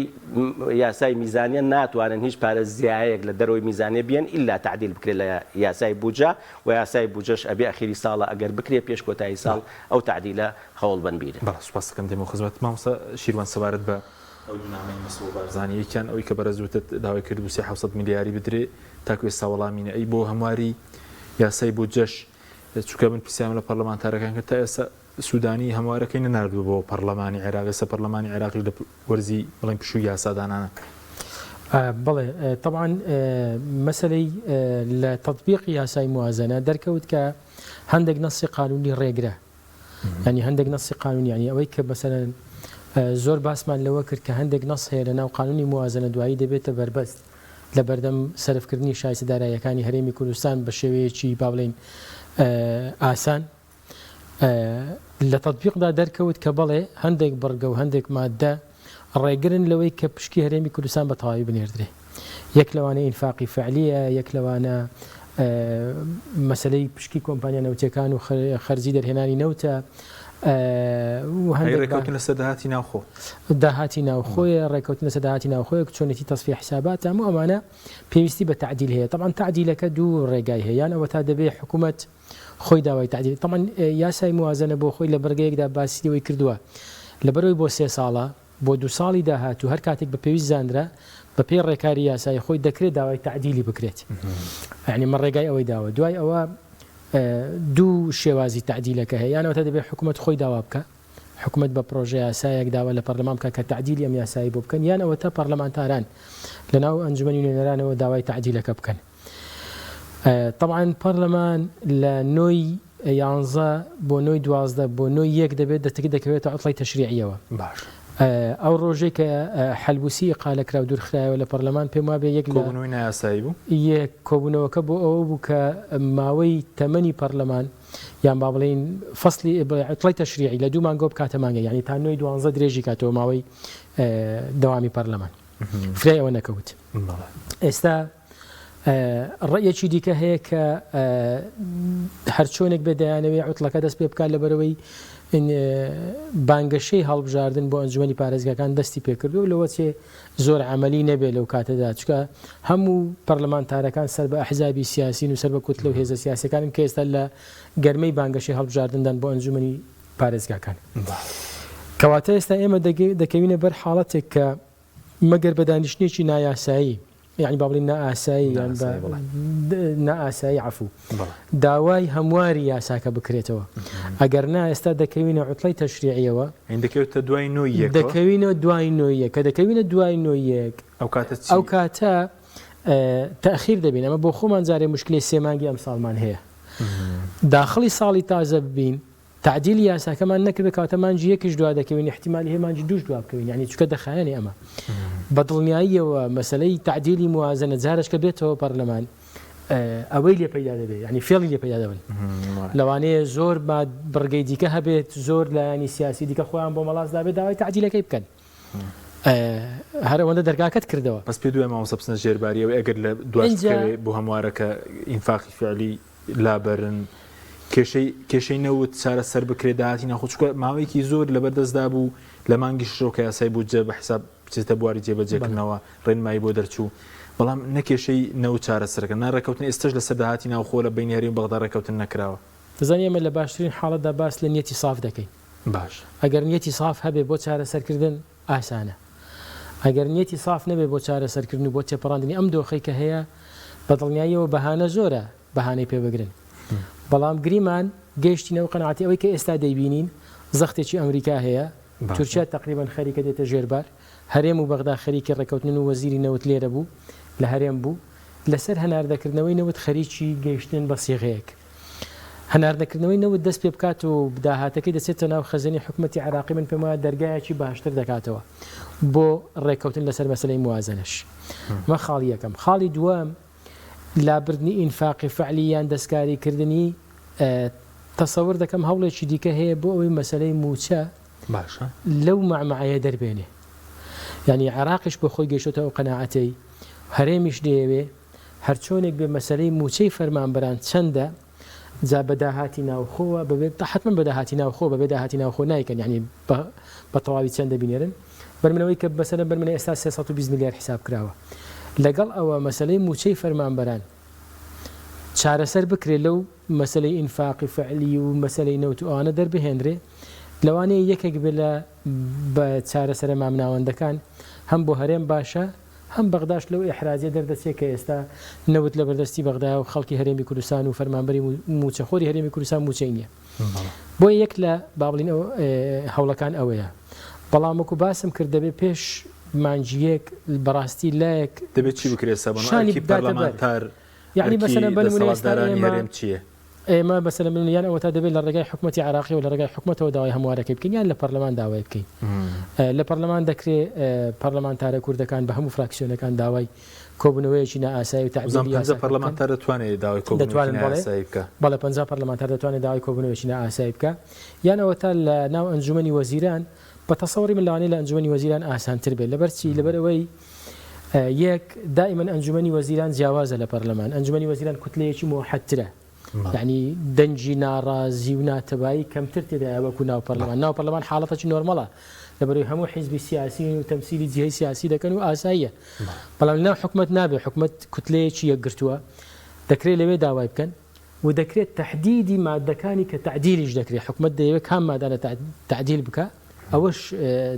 یاسای میزانیە ناتوانن هیچ پارە زیایەک لە دەرەوەی میزانیە بیەن ئیلا تەعدیل بکرێت لە یاسای بوجە و یاسای بوجەش ئەبێ ئەخیری ساڵە ئەگەر بکرێ پێش کۆتایی ساڵ ئەو تەعدیلە هەوڵ بەن بیرن. بەڵێ سوپاست دەکەم دێمەوە خزمەتت مامۆستا شیروان سەبارەت بە ئەو دوو نامەی مەسرور بارزانی یەکیان ئەوەی کە بەرێز وتت داوای کردبوو سێ 700 ملیاری بدرێ تاکو ئێستا وەڵامی نە ئەی بۆ هەمواری یاسای بودجەش چونکە من پرسیارم لە پەرلەمانتارەکان کرد تا ئێستا سودانی هەموارەکەی نەناردووە بۆ پەرلەمانی عێراق ئێستا پەرلەمانی عێراقیش لە وەرزی بڵێن پشووی یاسادانانە. بەڵێ تەبعەن مەسەلەی لە تەتبیقی یاسای موازەنە دەرکەوت کە هەندێک نەسی قانونی ڕێگرە یانی هەندێک نەسی قانونی یانی ئەوەی کە مەسەلەن زۆر باسمان لەوە کرد کە هەندێک نەس هەیە لە ناو قانونی موازەنە دوایی دەبێتە بەربەست لە بەردەم سەرفکردنی شایستە داراییەکانی هەرێمی کوردستان بە شێوەیەکی با بڵێین ئاسان لە تەتبیقدا دەرکەوت کە بەڵێ هەندێک بڕگە و هەندێک ماددە ڕێگرن لەوەی کە پشکی هەرێمی کوردستان بە تەواوی بنێردرێ. یەک لەوانە ئینفاقی فعلییە، یەک لەوانە مەسەلەی پشکی کۆمپانیا نەوتیەکان و خەرجی دەرهێنانی نەوتە و هەندێک ڕێکەوتن لەسەر داهاتی ناوخۆ. داهاتی ناوخۆیە، ڕێکەوتن لەسەر داهاتی ناوخۆیە، چۆنێتی تەسفیە حیساباتە، هەموو ئەمانە پێویستی بە تەعدیل هەیە. تەبعەن تەعدیلەکە دوو ڕێگای هەیە، یان ئەوەتا دەبێ حکوومەت خۆی داوای تەعدیل تەبعەن یاسای موازەنە بۆ خۆی لە بڕگەیەکدا باسی لەوەی کردووە لەبەرئەوەی بۆ سێ ساڵە بۆ دوو ساڵی داهاتوو هەر کاتێک بە پێویست زانرا بە پێی ڕێکاری یاسایی خۆی دەکرێت داوای تەعدیلی بکرێت یعنی مە ڕێگای ئەوەی داوە دوای ئەوە دوو شێوازی تەعدیلەکە هەیە یان ئەوەتا دەبێت حکوومەت خۆی داوا بکە حکومەت بە پرۆژە یاسایەک داوا لە پەرلەمان بکات کە تەعدیلی ئەم یاسایی بۆ بکەن یان ئەوەتا پەرلەمانتاران لەناو ئەنجومەنی نوێنەرانەوە داوای تەعدیلەکە بکەن. تەبعەن پەرلەمان لە نۆی یانزە بۆ نۆی 12 بۆ نۆی یەک دەبێت دەتک دەکەوێتە عوتڵەی تەشریعیەوە باش ئەو ڕۆژەی کە حەلبوسی ئیقالە کرا و دوورخرایەوە لە پەرلەمان پێم وابێ یەک لە کۆبوونەوەی نایاسایی بوو یەک کۆبوونەوەکە بۆ ئەوە بوو کە ماوەی تەمەنی پەرلەمان یان با بڵێین فەسلی عوتڵەی تەشریعی لە دوو مانگەوە بکاتە مانگە یعنی تا نۆی دوانزە درێژی کاتەوە ماوەی دەوامی پەرلەمان فرای ئەوە نەکەوت ئێستا ڕێیەکی دیکە هەیە کە هەرچۆنێک بێ دەیانەوێ عوتڵەکە دەست پێ بکات لەبەرەوەی بانگەشەی هەڵبژاردن بۆ ئەنجومەنی پارێزگاکان دەستی پێکردو لەوە چێ زۆر عملی نەبێت لەو کاتەدا چکە هەموو پەرلەمانتارەکان سەر بە ئەحزابی سیاسین و سەر بە کوتلە و هێزە سیاسەکانن کە ئێستا لە گەرمەی بانگەشەی هەڵبژاردندان بۆ ئەنجومەنی پارێزگاکان. کەواتە ئێستا ئێمە دەکەوینە بەر حاڵەتێک کە مەگەر بە دانیشتنێکی نایاسایی یعنی با بڵێین نائاسایی یان بە نائاسایی عەفوو داوای هەمواری یاساکە بکرێتەوە ئەگەر نا ئێستا دەکەوینە عوتڵەی تەشریعیەوە دەکەوێتە دوای نۆی یەک دەکەوینە دوای نۆی یەک کە دەکەوینە دوای نۆی یەک ئەو کاتە چی؟ ئەو کاتە تەئخیر دەبین ئەمە بۆ خۆمان جارێ موشکلەی سێ مانگی ئەمساڵمان هەیە داخڵی ساڵی تازە ببین تەعدیلی یاساکەمان نەکردبێت کەواتە مانگی یەکیش دوا دەکەوین ئیحتیمالی هەیە مانگی دووش دوا بکەوین یانی چونکە دەخایەنێ ئەمە بە دڵنیاییەوە مەسەلەی تەعدیلی موازنە جارێک کە بێتەوە پەرلەمان ئەوەی لێ پەیدا دەبێت یانی فێڵی لێ پەیدا دەبن لەوانەیە زۆر بڕگەی دیکە هەبێت زۆر لایەنی سیاسی دیکە خۆیان بۆ مەڵاس دابێت داوای تەعدیلەکەی بکەن هەر ئەوەندە دەرگاکەت کردەوە. بەس پێت وایە مامۆستا بچنە ژێرباری ئەوەی ئەگەر لە دواش بکەوێ بۆ هەموارەکە ئینفاقی فعلی لابەرن کێشەی کێشەی نەوت چارەسەر بکرێت داهاتی ناخۆ چونکە ماوەیەکی زۆر لەبەر دەستدا بوو لە مانگی شەشەوە کە یاسای بودجە بە حیساب بچێتە بواری جێبەجێکردنەوە ڕێنمایی بۆ دەرچوو بەڵام نە کێشەی نەوت چارەسەرکە نا ڕێککەوتن ئێستەش لەسەر داهاتی ناوخۆ لە بەینی هەرێم و بەغدا ڕێککەوتن نەکراوە. دەزانی ئێمە لە باشترین حاڵەتدا باس لە نیەتی ساف دەکەین. باشە. ئەگەر نیەتی ساف هەبێ بۆ چارەسەرکردن ئاسانە. ئەگەر نیەتی ساف نەبێ بۆ چارەسەرکردن و بۆ تێپەڕاندنی ئەم دۆخەی کە هەیە، بە دڵنیاییەوە بەهانە زۆرە بەهانەی پێ بگرن. بەڵام گریمان گەیشتینە ئەو قەناعەتەی ئەوەی کە ئێستا دەیبینین زەختێکی ئەمریکا هەیە، تورکیا تەقریبەن خەریکە دێتە ژێر بار، هەرێم و بەغدا خەریکی ڕێککەوتنن و وەزیری نەوت لێرە بوو لە هەرێم بوو لەسەر هەناردەکردنەوەی نەوت خەریکی گەیشتنن بە سیغەیەک. هەناردەکردنەوەی نەوت دەست پێ بکات و داهاتەکەی دەچێتە ناو خەزێنەی حکومەتی عێراقی، من پێم وایە دەرگایەکی باشتر دەکاتەوە بۆ ڕێککەوتن لەسەر مەسەلەی موازەنەش. ئەمە خاڵی یەکەم. خاڵی دووەم، لابردنی ئینفاقی فەعلی یان دەستکاریکردنی، تەسەور دەکەم هەوڵێکی دیکە هەیە بۆ ئەوەی مەسەلەی مووچە باشە. لەو مەعمەعەیە دەربێنێ. یانی عێراقیش بۆ خۆی گەیشتۆتە ئەو قەناعەتەی، هەرێمیش دەیەوێ هەرچۆنێک بێ مەسەلەی مووچەی فەرمانبەران چەندە جا بە داهاتی ناوخۆوە بەبێ حەتمەن بە داهاتی ناوخۆ بەبێ داهاتی ناوخۆ نایکەن یانی بە تەواوی چەندە بینێرن بەرمنەوەی کە مەسەلەن بەرمنە ئێستا 320 ملیار حساب کراوە لەگەڵ ئەوە مەسەلەی مووچەی فەرمانبەران چارەسەر بکرێت لەو مەسەلەی ئینفاقی فعلی و مەسەلەی نەوت و ئەوانە دەربهێنرێ لەوانەیە یەکێک بێ لە بە چارەسەرە مامناوەندەکان هەم بۆ هەرێم باشە هەم بەغداش لەو ئیحراجیە دەردەچێت کە ئێستا نەوت لەبەردەستی بەغدایە و خەڵکی هەرێمی کوردستان و فەرمانبەری مووچەخۆری هەرێمی کوردستان مووچەی نییە. بۆیە یەک لە با بڵێین ئەو هەوڵەکان ئەوەیە. بەڵام وەکو باسم کرد دەبێت پێش مانگی یەک بەڕاستی لایەک دەبێت چی بکرێت ئێستا بۆ شانی ئەرکی بداتە بەر. پەرلەمانتار یەعنی ئەرکی مەسەلەن بە نموونە ئێستا دەسەڵاتدارانی ئێمە هەرێم چییە؟ ئێمە مەسەلەن بنوونە یان ئەوەتا دەبێت لە ڕێگای حکومەتی عێراقیەوە لە ڕێگای حکومەتەوە داوای هەموارەکەی بکەین یان لە پەرلەمان داوای بکەین. لە پەرلەمان دەکرێ پەرلەمانتارە کوردەکان بە هەموو فراکسیۆنەکان داوای کۆبوونەوەیەکی نائاسایی و وزان تەعدیلی پەنجا یاساکە بکەن. پەرلەمانتار دەتوانێت داوای کۆبوونەوەیەکی دەتوانن بەڵێ نایاسایی بکا؟ بەڵێ 50 پەرلەمانتار دەتوانێت داوای کۆبوونەوەیەکی نائاسایی بکا یان ئەوەتا لە ناو ئەنجومەنی وەزیران بە تەسەوڕی من لەوانەیە لە ئەنجومەنی وەزیران ئاسانتر بێت لەبەر چی لەبەر ئەوەی یەک دائیمەن ئەنجومەنی وەزیران جیاوازە لە پەرلەمان ئەنجومەنی وەزیران کوتلەیەکی مۆحەدترە یعنی دەنگی ناڕازی و ناتەبایی کەمتر تێدایە وەکو ناو پەرلەمان ناو پەرلەمان حاڵەتێکی نۆرمەڵە لەبەرەوەی هەموو حیزبی سیاسی و تەمسیلی جیهەی سیاسی دەکەن و ئاساییە بەڵام لەناو حکومەت نابێت حکومەت کوتلەیەکی یەکگرتووە دەکرێت لەوێ داوای بکەن و دەکرێت تەحدیدی مادەکانی کە تەعدیلیش دەکرێت حکومەت دەیەوێت کام مادانە تەعدیل بکا ئەوەش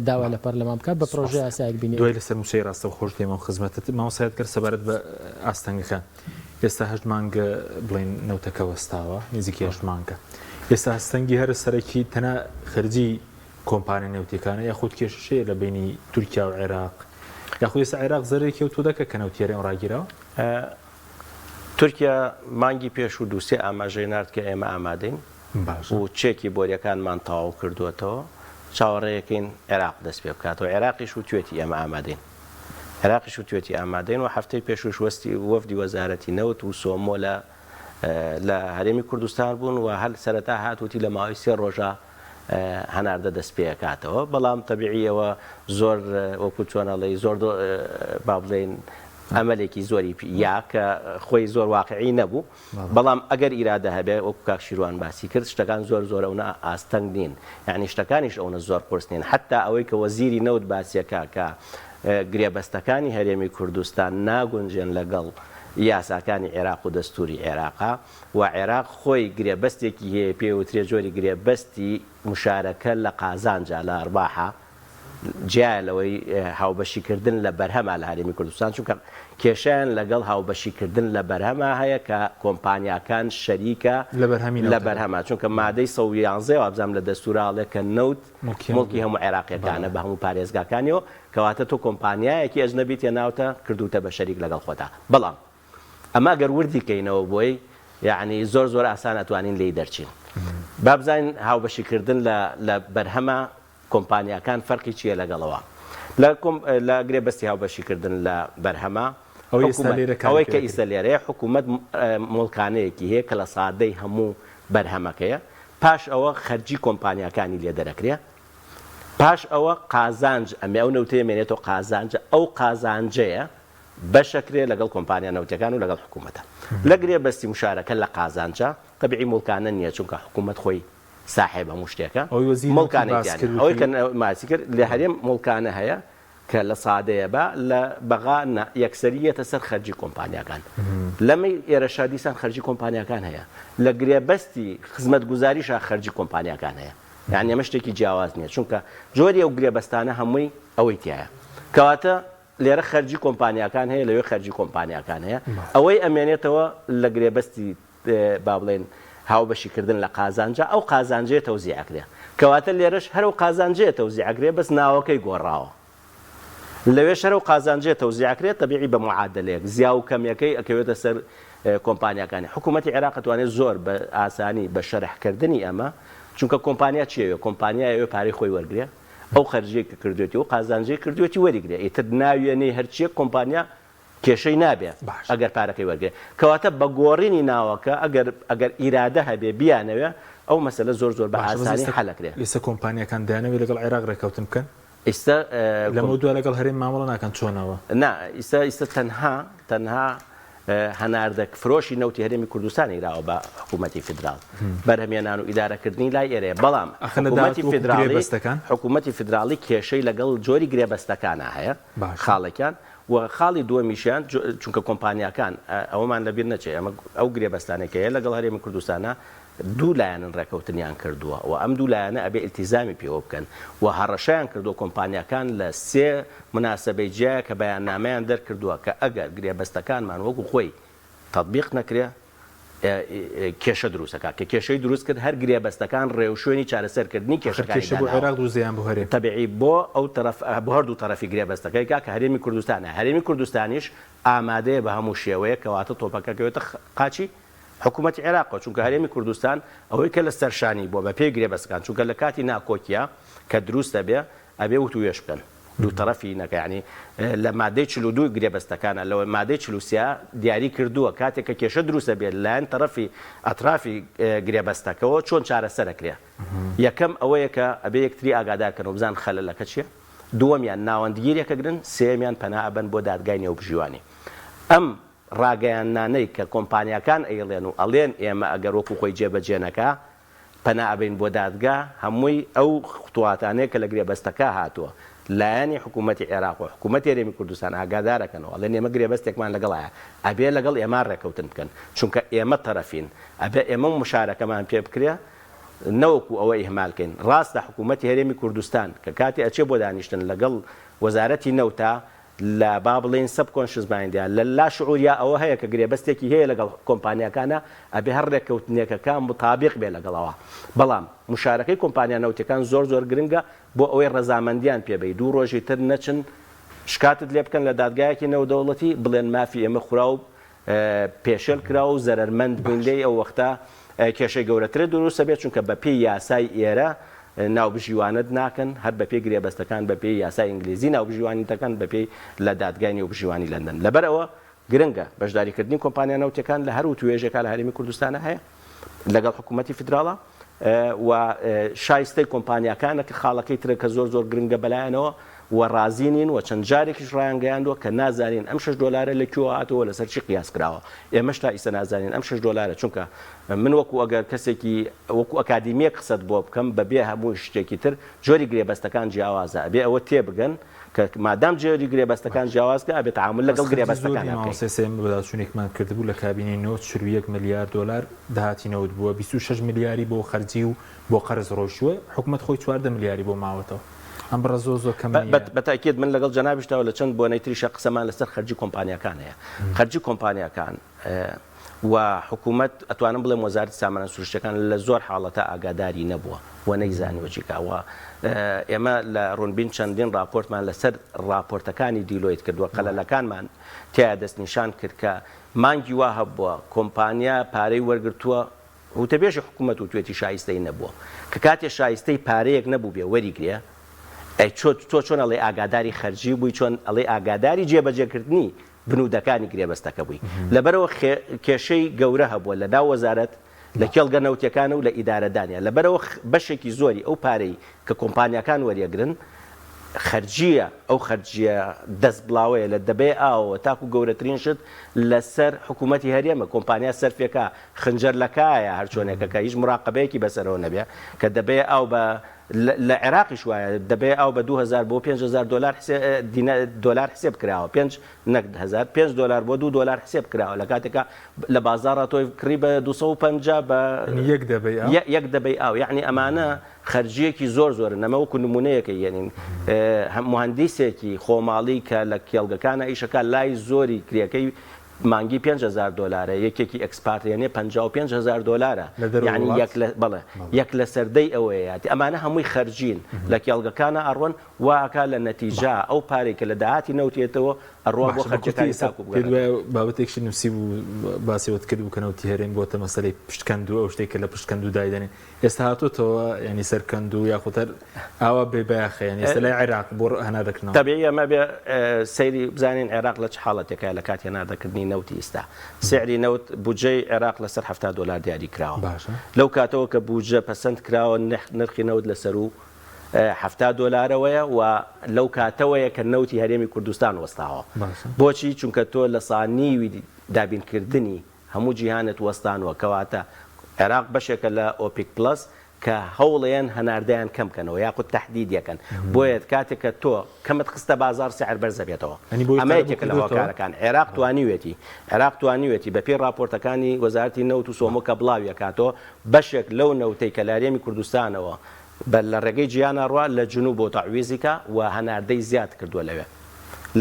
داوا لە پەرلەمان بکات بە پرۆژە یاسایەک بینێرێت. دوای لەسەر مووچەی ڕاستەوخۆش دێمەوە خزمەتت مامۆستا یادگار سەبارەت بە ئاستەنگەکان ئێستا هەشت مانگە بڵێین نەوتەکە وەستاوە نزیکی هەشت مانگە ئێستا ئاستەنگی هەرە سەرەکی تەنها خەرجی کۆمپانیا نەوتیەکانە یاخود کێشەش هەیە لە بەینی تورکیا و عێراق یاخود ئێستا عێراق زەرەرێکی ئەوتۆ دەکا کە نەوتی هەرێم ڕاگیراوە؟ تورکیا مانگی پێشوو دوو سێ ئاماژەی نارد کە ئێمە ئامادەین و چێکی بۆریەکانمان تەواو کردووەتەوە، چاوەڕێیەکەین عێراق دەست پێ بکاتەوە، عێراقیش وتوێتی ئێمە ئامادەین. عێراقیش وتوێتی ئامادەین و هەفتەی پێشووش وەستی وەفدی وەزارەتی نەوت و سۆمۆ لە لە هەرێمی کوردستان بوون و هەر سەرەتا هات وتی لە ماوەی سێ ڕۆژا هەناردە دەست پێکاتەوە بەڵام تەبیعی ئەوە زۆر وەکو چۆن ئەڵێی زۆر با بڵێین ئەمەلێکی زۆری یا کە خۆی زۆر واقعی نەبوو بەڵام ئەگەر ئیرادە هەبێ وەکو کاک شیروان باسی کرد شتەکان زۆر زۆر ئەونە ئاستەنگ نین یعنی شتەکانیش ئەونە زۆر قورس نین حتا ئەوەی کە وەزیری نەوت باسیەکە کە گرێبەستەکانی هەرێمی کوردستان ناگونجێن لەگەڵ یاساکانی عێراق و دەستوری عێراقا و عێراق خۆی گرێبەستێکی هەیە پێی وترێ جۆری گرێبەستی مشارەکە لە قازانجا لە ئەرباحا جیایە لەوەی هاوبەشیکردن لە بەرهەما لە هەرێمی کوردستان چونکە کێشەیان لەگەڵ هاوبەشیکردن لە بەرهەما هەیە کە کۆمپانیاکان شەریکە لە بەرهەما چونکە مادەی 111 وابزانم لە دەستورا ئەڵێ کە نەوت موڵکی هەموو عێراقیەکانە بە هەموو پارێزگاکانیەوە کەواتە تۆ کۆمپانیایەکی ئەجنەبیت هێناوتە کردوتە بە شەریک لەگەڵ خۆتا بەڵام ئەمە گەر وردی کەینەوە بۆی یەعنی زۆر زۆر ئاسان ئەتوانین لێی دەرچین. با بزانین هاوبەشی کردن لە لە بەرهەمە کۆمپانیاکان فەرقی چییە لەگەڵەوە لە کۆم لە گرێبەستی هاوبەشی کردن لە بەرهەمە ئەوەی ئێستا حکوومەت لێرە کاری ئەوەی پێ کە دەکرێت. ئیستا لێرەیە حکوومەت موڵکانەیەکی هەیە کە لە سادەی هەموو بەرهەمەکەیە پاش ئەوە خەرجی کۆمپانیاکانی لێ دەرەکرێ پاش ئەوە قازانج ئەمێ ئەو نەوتەیە مێنێتەوە قازانجە ئەو قازانجەیە بەشەکرێ لەگەڵ کۆمپانیا نەوتیەکان و لەگەڵ حکومەتە لە گرێبەستی مشارەکە لە قازانجە تەبعی موڵکانە نیە چونکە حکومەت خۆی ساحێب هەموو شتێکە ئەوەی وەزیر نەوتی موڵکانەی باس تیا کرد نیە ئەوەی وتی. کە باسی کرد لە هەرێم موڵکانە هەیە کە لە سادەیە با لە بەغا نا یەکسەری یەتە سەر خەرجی کۆمپانیاکان لەمەی ئێرەشا دیسان خەرجی کۆمپانیاکان هەیە لە گرێبەستی خزمەتگوزاریشا خەرجی کۆمپانیاکان هەیە یانی ئەمە شتێکی جیاواز نیە چونکە جۆری ئەو گرێبەستانە هەمووی ئەوەی تیایە کەواتە لێرە خەرجی کۆمپانیاکان هەیە لەوێ خەرجی کۆمپانیاکان هەیە ئەوەی ئەمێنێتەوە لە گرێبەستی با بڵێین هاوبەشیکردن لە قازانجا ئەو قازانجەیە تەوزیع ئەکرێ کەواتە لێرەش هەر ئەو قازانجەیە تەوزیع ئەکرێ بەس ناوەکەی گۆڕاوە لەوێش هەر ئەو قازانجەیە تەوزیع ئەکرێ تەبیعی بە معادەلەیەک زیا و کەمیەکەی ئەکەوێتە سەر کۆمپانیاکانی حکوومەتی عێراق ئەتوانێت زۆر بە ئاسانی بە شەرحکردنی ئەمە چونکە کۆمپانیا چیەوێ کۆمپانیا ئەوێ پارەی خۆی وەرگێ ئەو خەرجیەی کە کردوێتی و قازانجەی کردوێتی وەریگرێ ئیتر ناویەنەی هەرچیەک کۆمپانیا کێشەی نابێ ئەگەر پارەکەی وەرگرێ کەواتە بە گۆڕینی ناوەکە ئەگەر ئەگەر ئیرادە هەبێ بیانەوێ ئەو مەسەلە زۆر زۆر بە باشە بەس ئاسانی ئێستا حەل ئەکرێ. ئێستا کۆمپانیاکان دەیانەوێ لەگەڵ عێراق ڕێککەوتن بکەن؟ ئیستا لەمەو دوا لەگەڵ هەرێم مامەڵە ناکەن چۆنەوە؟ نا ئیستا ئیستا تەنها تەنها هەناردە فرۆشی نەوتی هەرێمی کوردستان ئیراوە بە حکوومەتی فیدراڵ بەرهەمێنان و ئیدارەکردنی لای ئێرەیە بەڵام ئەخە لە حکوومەتی داهاتوو وەکو فیدراڵی گرێبەستەکان؟ حکوومەتی فیدراڵی کێشەی لەگەڵ جۆری گرێبەستەکانا هەیە باشە. خاڵێکیان و خاڵی دووەمیشیان چونکە کۆمپانیاکان ئەوەمان لەبیر نەچێ ئەمە ئەو گرێبەستانەی کە هەیە لەگەڵ هەرێمی کوردستانا دوو لایەنن ڕێکەوتنیان کردووە و ئەم دوو لایەنە ئەبێ ئیلتیزامی پێوە بکەن و هەڕەشەیان کردووە کۆمپانیاکان لە سێ موناسەبەی جیایە کە بەیاننامەیان دەرکردووە کە ئەگەر گرێبەستەکانمان وەکو خۆی تەتبیق نەکرێ. کێشە دروست ئەکا، کە کێشەی دروست کرد هەر گرێبەستەکان ڕێوشوێنی چارەسەرکردنی ئاخر کێشەکانی کێشە بۆ داناوە. عێراق دروست یان بۆ هەرێم؟ تەبیعی بۆ ئەو تەرەف بۆ هەردوو تەرەفی گرێبەستەکەی کا کە هەرێمی کوردستانە، هەرێمی کوردستانیش ئامادەیە بە هەموو شێوەیەک کەواتە تۆپەکە کەوێتە قاچی حکوومەتی عێراقەوە، چونکە هەرێمی کوردستان ئەوەی کە لە سەرشانی بووە بە پێی گرێبەستەکان، چونکە لە کاتی ناکۆکیە کە دروست ئەبێ ئەبێ وتووێژ بکەن دوو تەڕەفی نەکا یانی لە مادەی 42 گرێبەستەکانە لە مادەی 43 دیاری کردووە کاتێک کە کێشە دروست ئەبێ لەلایەن تەڕەفی ئەترافی گرێبەستەکەوە چۆن چارەسەر ئەکرێ یەکەم ئەوەیە کە ئەبێ یەکتری ئاگادار کەنەوە بزان خەلەلەکە چیە دووەمیان ناوەندگیرێک ئەگرن سێیەمیان پەنا ئەبەن بۆ دادگای نێوبژیوانی ئەم ڕاگەیاندنانەی کە کۆمپانیاکان ئەیڵێن و ئەڵێن ئێمە ئەگەر وەکو خۆی جێبەجێ نەکا پەنا ئەبەین بۆ دادگا، هەمووی ئەو خطواتانەیە کە لە گرێبەستەکە هاتووە، لایەنی حکوومەتی عێراق و حکوومەتی هەرێمی کوردستان ئاگادار ئەکەنەوە، ئەڵێن ئێمە گرێبەستێکمان لەگەڵ هەیە، ئەبێ لەگەڵ ئێمە ڕێکەوتن بکەن، چونکە ئێمە تەرەفین، ئەبێ ئێمە موشارەکەمان پێ بکرێ، نەوەکو ئەوە ئیهمال کەین. ڕاستە حکوومەتی هەرێمی کوردستان کە کاتێ ئەچێ بۆ دانیشتن لەگەڵ وەزارەتی نەوتا، لە با بڵێین subconscious mind یا لە لا شعوریا ئەوە هەیە کە گرێبەستێکی هەیە لەگەڵ کۆمپانیاکانا ئەبێ هەر ڕێککەوتنێکەکە موتابیق بێ لەگەڵ ئەوە بەڵام مشارەکەی کۆمپانیا نەوتیەکان زۆر زۆر گرنگە بۆ ئەوەی ڕەزامەندیان پێ بەی دوو ڕۆژی تر نەچن شکاتت لێ بکەن لە دادگایەکی نێودەوڵەتی بڵێن مافی ئێمە خورا و پێشێل کراوە و زەرەرمەند بووین لێی ئەو وەختە کێشەی گەورەتر دروست ئەبێت چونکە بە پێی یاسای ئێرە ناوبژیوانت ناکەن هەر بە پێی گرێبەستەکان بە پێی یاسای ئینگلیزی ناوبژیوانی دەکەن بە پێی لە دادگای نێوبژیوانی لەندەن لەبەر ئەوە گرنگە بەشداریکردنی کۆمپانیا نەوتیەکان لە هەر وتوێژێکا لە هەرێمی کوردستانە هەیە لەگەڵ حکوومەتی فیدراڵە و شایستەی کۆمپانیاکانە کە خاڵەکەی ترە کە زۆر زۆر گرنگە بەلایەنەوە و ڕازی نین و چەند جارێکیش ڕایانگەیاندووە کە نازانین ئەم شەش دۆلارە لە کوێوە هاتووە و لەسەر چی قیاس کراوە ئێمەش تا ئیستا نازانین ئەم شەش دۆلارە چونکە من وەکو ئەگەر کەسێکی وەکو ئەکادیمیەک قسەت بۆ بکەم بەبێ هەموو شتێکی تر جۆری گرێبەستەکان جیاوازە ئەبێ ئەوە تێبگەن کە مادام جۆری گرێبەستەکان جیاواز کە ئەبێ تەعامول بەس لەگەڵ خەرجی زۆر گرێبەستەکانا نیە بکەین. مامۆستای سێیەم بەدواداچوونێکمان کردبوو لە کابینەی نۆ 41 ملیار دۆلار داهاتی نەوت بووە 26 ملیاری بۆ خەرجی و بۆ قەرز ڕۆیشتووە حکومەت خۆی 14 ملیاری بۆ ماوەتەوە ئەم بڕە زۆر زۆر کەم نیە. بە تەئکید من لەگەڵ جەنابیشتا و لە چەند بۆنەی تریشا قسەمان لەسەر خەرجی کۆمپانیاکان هەیە خەرجی کۆمپانیاکان و حکوومەت ئەتوانم بڵێم وەزارەتی سامانە سروشتیەکان لە زۆر حاڵەتا ئاگاداری نەبووە و نەیزانیوە چی کا و ئێمە لە ڕوونبین چەندین ڕاپۆرتمان لەسەر ڕاپۆرتەکانی دیلۆیت کردووە قەلەلەکانمان تیا دەستنیشان کرد کە مانگی وا هەبووە کۆمپانیا پارەی وەرگرتووە وتەبێژی حکوومەت وتوێتی شایستەی نەبووە کە کاتێ شایستەی پارەیەک نەبووبێ وەریگرێ ئەی چۆ تۆ چۆن ئەڵێ ئاگاداری خەرجی بووی چۆن ئەڵێ ئاگاداری جێبەجێکردنی بنوودەکانی گرێبەستەکە بووی. لەبەرئەوە کێشەی گەورە هەبووە لە ناو وەزارەت، لە کێڵگە نەوتیەکان و لە ئیدارەدانیا. لەبەرئەوە بەشێکی زۆری ئەو پارەی کە کۆمپانیاکان وەریەگرن خەرجییە، ئەو خەرجییە دەست بڵاوەیە لە دەبەی ئاوەوە تاکو گەورەترین شت لەسەر حکوومەتی هەرێمە. کۆمپانیا سەرفێکا خنجەر لە کایە هەرچۆنێکە کە هیچ موراقەبەیەکی بەسەرەوە نەبێ کە دەبەی ئاو بە لە عێراقیش وایە دەبێ ئاو بە 2000 بۆ 5000 دۆلار دۆلار حسێب کراوە پێنج نەک هەزار پێنج دۆلار بۆ دوو دۆلار حسێب کراوە لە کاتێکا لە بازاڕا تۆی کڕی بە 250 بە یەک دەبەی ئاو یەک دەبەی ئاو یعنی ئەمانە خەرجیەکی زۆر زۆرن ئەمە وەکو نمونەیەکە یەنین مهندسێکی خۆماڵی کە لە کێڵگەکانە ئیشەکە لای زۆری کرێکەی مانگی 5000 دۆلارە یەکێکی expat یەنێ 55000 دۆلارە لە دەرەوەی یعنی وڵات؟ یەک لە بەڵێ یەک لەسەر دەی ئەوەیە ئەمانە هەمووی خەرجین لە کێڵگەکانە ئەڕۆن وا ئەکا لە نەتیجە ئەو پارەی کە لە داهاتی نەوت یەتەوە ئەڕوا بۆ باشە بە کورتی خەرجیەکانی ئێستا تاکو پێت بگەڕێتەوە. وایە بابەتێکشت نووسیبوو باسی ئەوەت کردبوو کە نەوتی هەرێم بۆتە مەسەلەی پشت کەندوو ئەو شتەی کە لە پشت کەندوو دایدەنێن ئێستا هاتۆتەوە یانی سەر کەندوو یاخود هەر ئاوا بێ بایەخە یانی ئێستا لای عێراق بۆ هەناردەکردنەوە؟ تەبیعی ئەمە بێ سەیری بزانین عێراق لە چ حاڵەتێکایە لە کاتی هەناردەکردنی نەوتی ئیستا سعری نەوت بودجەی عێراق لەسەر 70 دۆلار دیاری کراوە باشە لەو کاتەوە کە بودجە پەسەند کراوە نرخی نەوت لە سەروو 70 دۆلارەوەیە و لەو کاتەوەیە کە نەوتی هەرێمی کوردستان وەستاوە باشە بۆچی چونکە تۆ لە سا نیوی دابینکردنی هەموو جیهانت وەستانوە کەواتە عێراق بەشێکە لە ئۆپیک پڵەس کە هەوڵەیەن هەناردەیان کەم کەنەوە یاخود تەحدیدیەکەن بۆیە کاتێک کە تۆ کەمت خستە بازاڕ سعر بەرزەبێتەوە یانی بۆی ئەمە قەرەبوو یەکێکە لە کردۆتەوە؟ هۆکارەکان عێراق توانیوێتی عێراق توانیوێتی بەپێی ڕاپۆرتەکانی وەزارەتی نەوت و سۆمۆ کە بڵاویەکاتەوە بەشێک لەو نەوتەی کە لە هەرێمی کوردستانەوە بە لە ڕێگەی جیانا ڕوا لە جنوبەوە تەعویزی کا و هەناردەی زیاد کردوە لەوێ